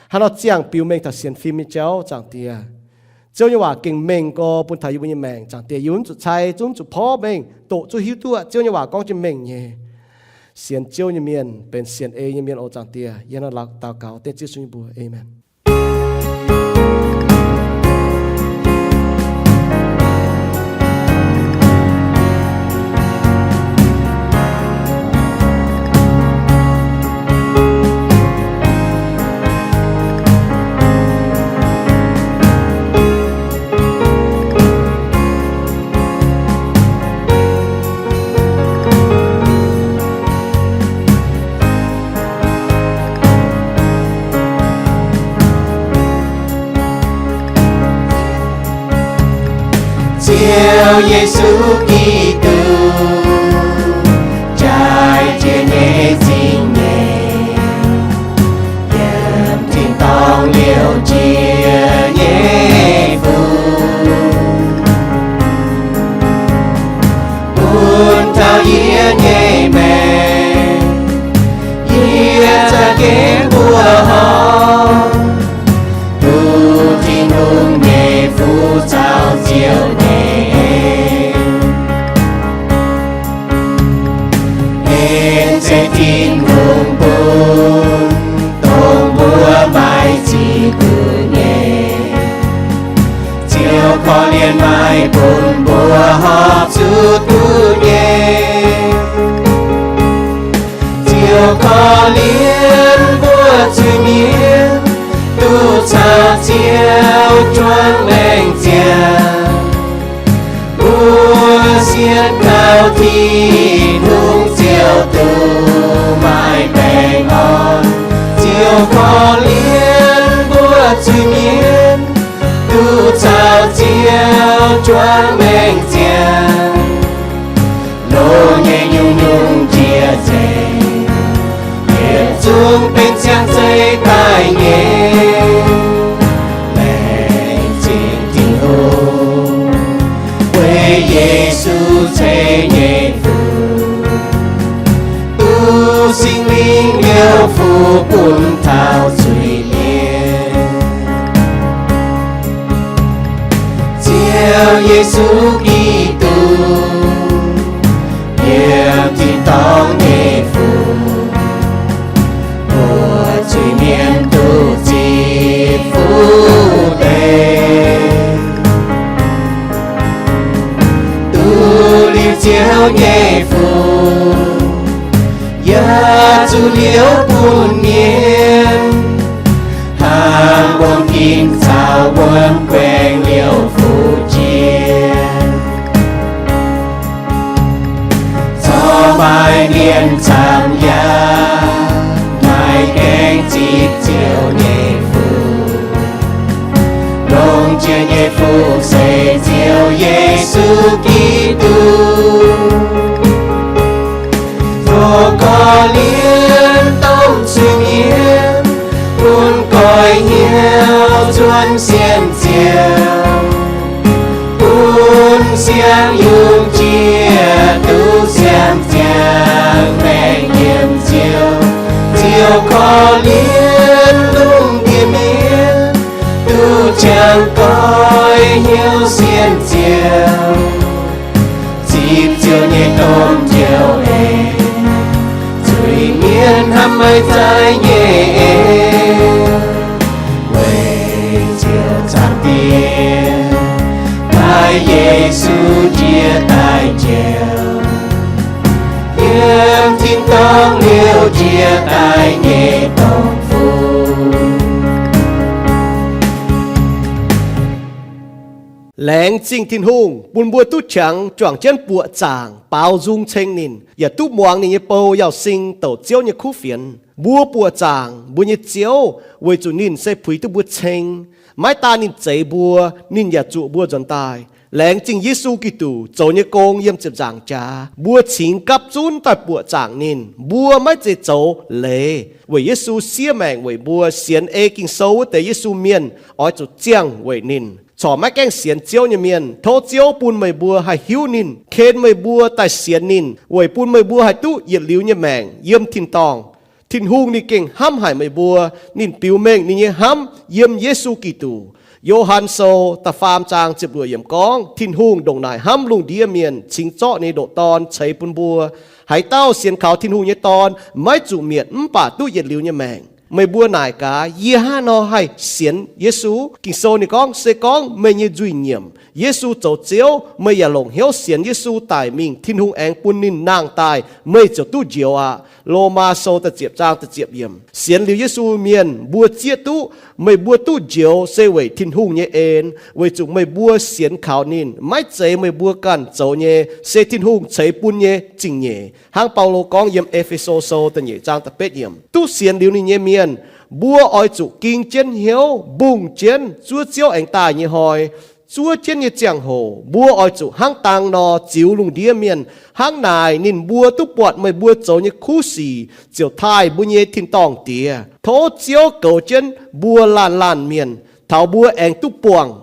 haaix nor ziangh biux mengh taux sienx fim nyei jauv, Zaangc Diex. Ziouv nyei waac gengh mengh gorx bun taux yie mbuo nyei maengc, Zaangc Diex. Yie mv zuqc cai, zungv mv zuqc porv mengh, doqc zungv hiuv duqv Ziouv nyei waac gorngv jienv mengh nyei. Sienx Ziouv nyei mienh benx sienx ei nyei mienh oc, Zaangc Diex. Yie hnangv naaiv daux gaux dengv Ziouv Yesu nyei mbuox. Aamen. Ziouv Yesu Giduc, jaaix jiex nyei zingh nyeic, yiem tin-dorngh liouc jiex nyei fuqv, bun taux yie nyei maengc, yie za'gengh mbuoqc horpc, duqv Tin-Hungh nyei fuqv caux Ziouv nyei en. En se Tin-Hungh bun, dongh mbuo maiv zic duqv nyei. Ziouv korv-lienh maiv bun mbuo horpc zuqc duqv nyei. Ziouv korv-lienh mbuo zuiz-mienh, duqv caux Ziouv juangc maengc ziangh. Mbuo sienx kaux Tin-Hungh Ziouv duqv maaih baengh orn. Ziouv korv-lienh mbuo zuiz-mienh, duqv caux Ziouv juangc maengc ziangh. Loz nyei nyungc-nyungc njiec nzengc, yietc zungv benx siang-zeiv daaih nyei. Laengz zingh Tin-Hungh, weic Yesu ceix nyei fuqv, duqv Singx Lingh liouh fuqv bun taux zuiz-mienh. Ziouv Yesu Giduc, yiem tin-dorngh nyei fuqv, mbuo zuiz-mienh duqv zipv fuqv deix, duqv liuz Ziouv nyei fuqv, yaac zuqc liouv bun mienh, hnangv wuom ginv caux wuom guaengx liouh fuqv jiex. Corc maaih mienh camv yaac maaih gaengh zipv Ziouv nyei fuqv. Longx jiex nyei fuqv se Ziouv Yesu Giduc. Tov korv-lienh domh zuiz-mienh, bun goix hnyouv zuonx sienx Ziouv, bun siang-yungh jiex duqv siang-ziangh maengc yiem Ziouv. Ziouv korv-lienh lungh ndiev mienh, duqv qangx goix hnyouv sienx Ziouv. Zaih nyei en, weic ziouc zaangc Diex, daaih Yesu jiex daaih njoux, yiem tin-dorngh liouh jiex daaih nyei dongh fungx. Laengz zingh Tin-Hungh bun mbuo duqv qangx juangc jienv buoqc zaangc baaux nzung ceng ninh, yaac duqv muangx ninh nyei bou Yauz Sing douc Ziouv nyei kuv fienx. Mbuo buoqc zaangc mbuo nyei Ziouv weic zuqc ninh se puix duqv mbuo ceng. Maiv daan ninh zeix mbuo, ninh yaac zuqc mbuo nzuonx daaih. Laengz zingh Yesu Giduc zoux nyei gong yiem ziepc nzaangc jaax, mbuo cingx gapv zunv daaih buoqc zaangc ninh. Mbuo maiv zeiz zoux leiz weic Yesu siev maengc weic mbuo. Sienx ei Ging-Sou wuov deix Yesu mienh oix zuqc ziangh weic ninh. Corc maiv gaengh sienx Ziouv nyei mienh, tov Ziouv bun meih mbuo haih hiuv ninh, ken meih mbuo daaih sienx ninh weic bun meih mbuo haih duqv yietc liuz nyei maengc yiem tin-dorngh. Tin-Hungh ninh gengh hnamv haic meih mbuo. Ninh biux mengh ninh nyei hnamv yiem Yesu Giduc. Yo^han Sou da'faam zaang ziepc luoqc yiemc gorngv, Tin-Hungh ndongc naaic hnamv lungh ndiev mienh, cingx zorqv ninh nyei ndoqc Dorn ceix bun mbuo. Haaix dauh sienx kaux Tin-Hungh nyei Dorn maiv zuqc mietc mv baac duqv yietc liuz nyei maengc. Meih mbuo naaic gaax, yie hnangv haaix nor haih sienx Yesu? Ging-Sou ninh gorngv, se gorngv meih nyei nzuih nyiemc, Yesu zoux Ziouv, meih yaac longc hnyouv sienx Yesu daic mingh, Tin-Hungh aengx bun ninh nangh daaih, meih ziouc duqv njoux aqv. Lomaa Sou da'ziepc zaang da'ziepc yiemc. Sienx liuz Yesu mienh mbuo zieqv duqv meih mbuo duqv njoux se weic Tin-Hungh nyei en, weic zuqc meih mbuo sienx kaux ninh. Maiv zeiz meih mbuo ganh zoux nyei, se Tin-Hungh ceix bun nyei zingh nyeic. Hnangv Baulo gorngv yiem E^fe^so Sou da'nyeic zaang da'betv yiemc, duqv sienx liuz ninh nyei mienh, mbuo oix zuqc ging jienv hnyouv mbungh jienv zuov Ziouv aengx daaih nyei hnoi. Zuov jienv nyei ziangh hoc mbuo oix zuqc hnangv dang nor ziux lungh ndiev mienh. Hnangv naaic ninh mbuo duqv buatc meih mbuo zoux nyei kuv sic ziouc taaih mbuo nyei tin-dorngh Diex. Tov Ziouv goux jienv mbuo laanh laanh mienh, taux mbuo aengx duqv buangh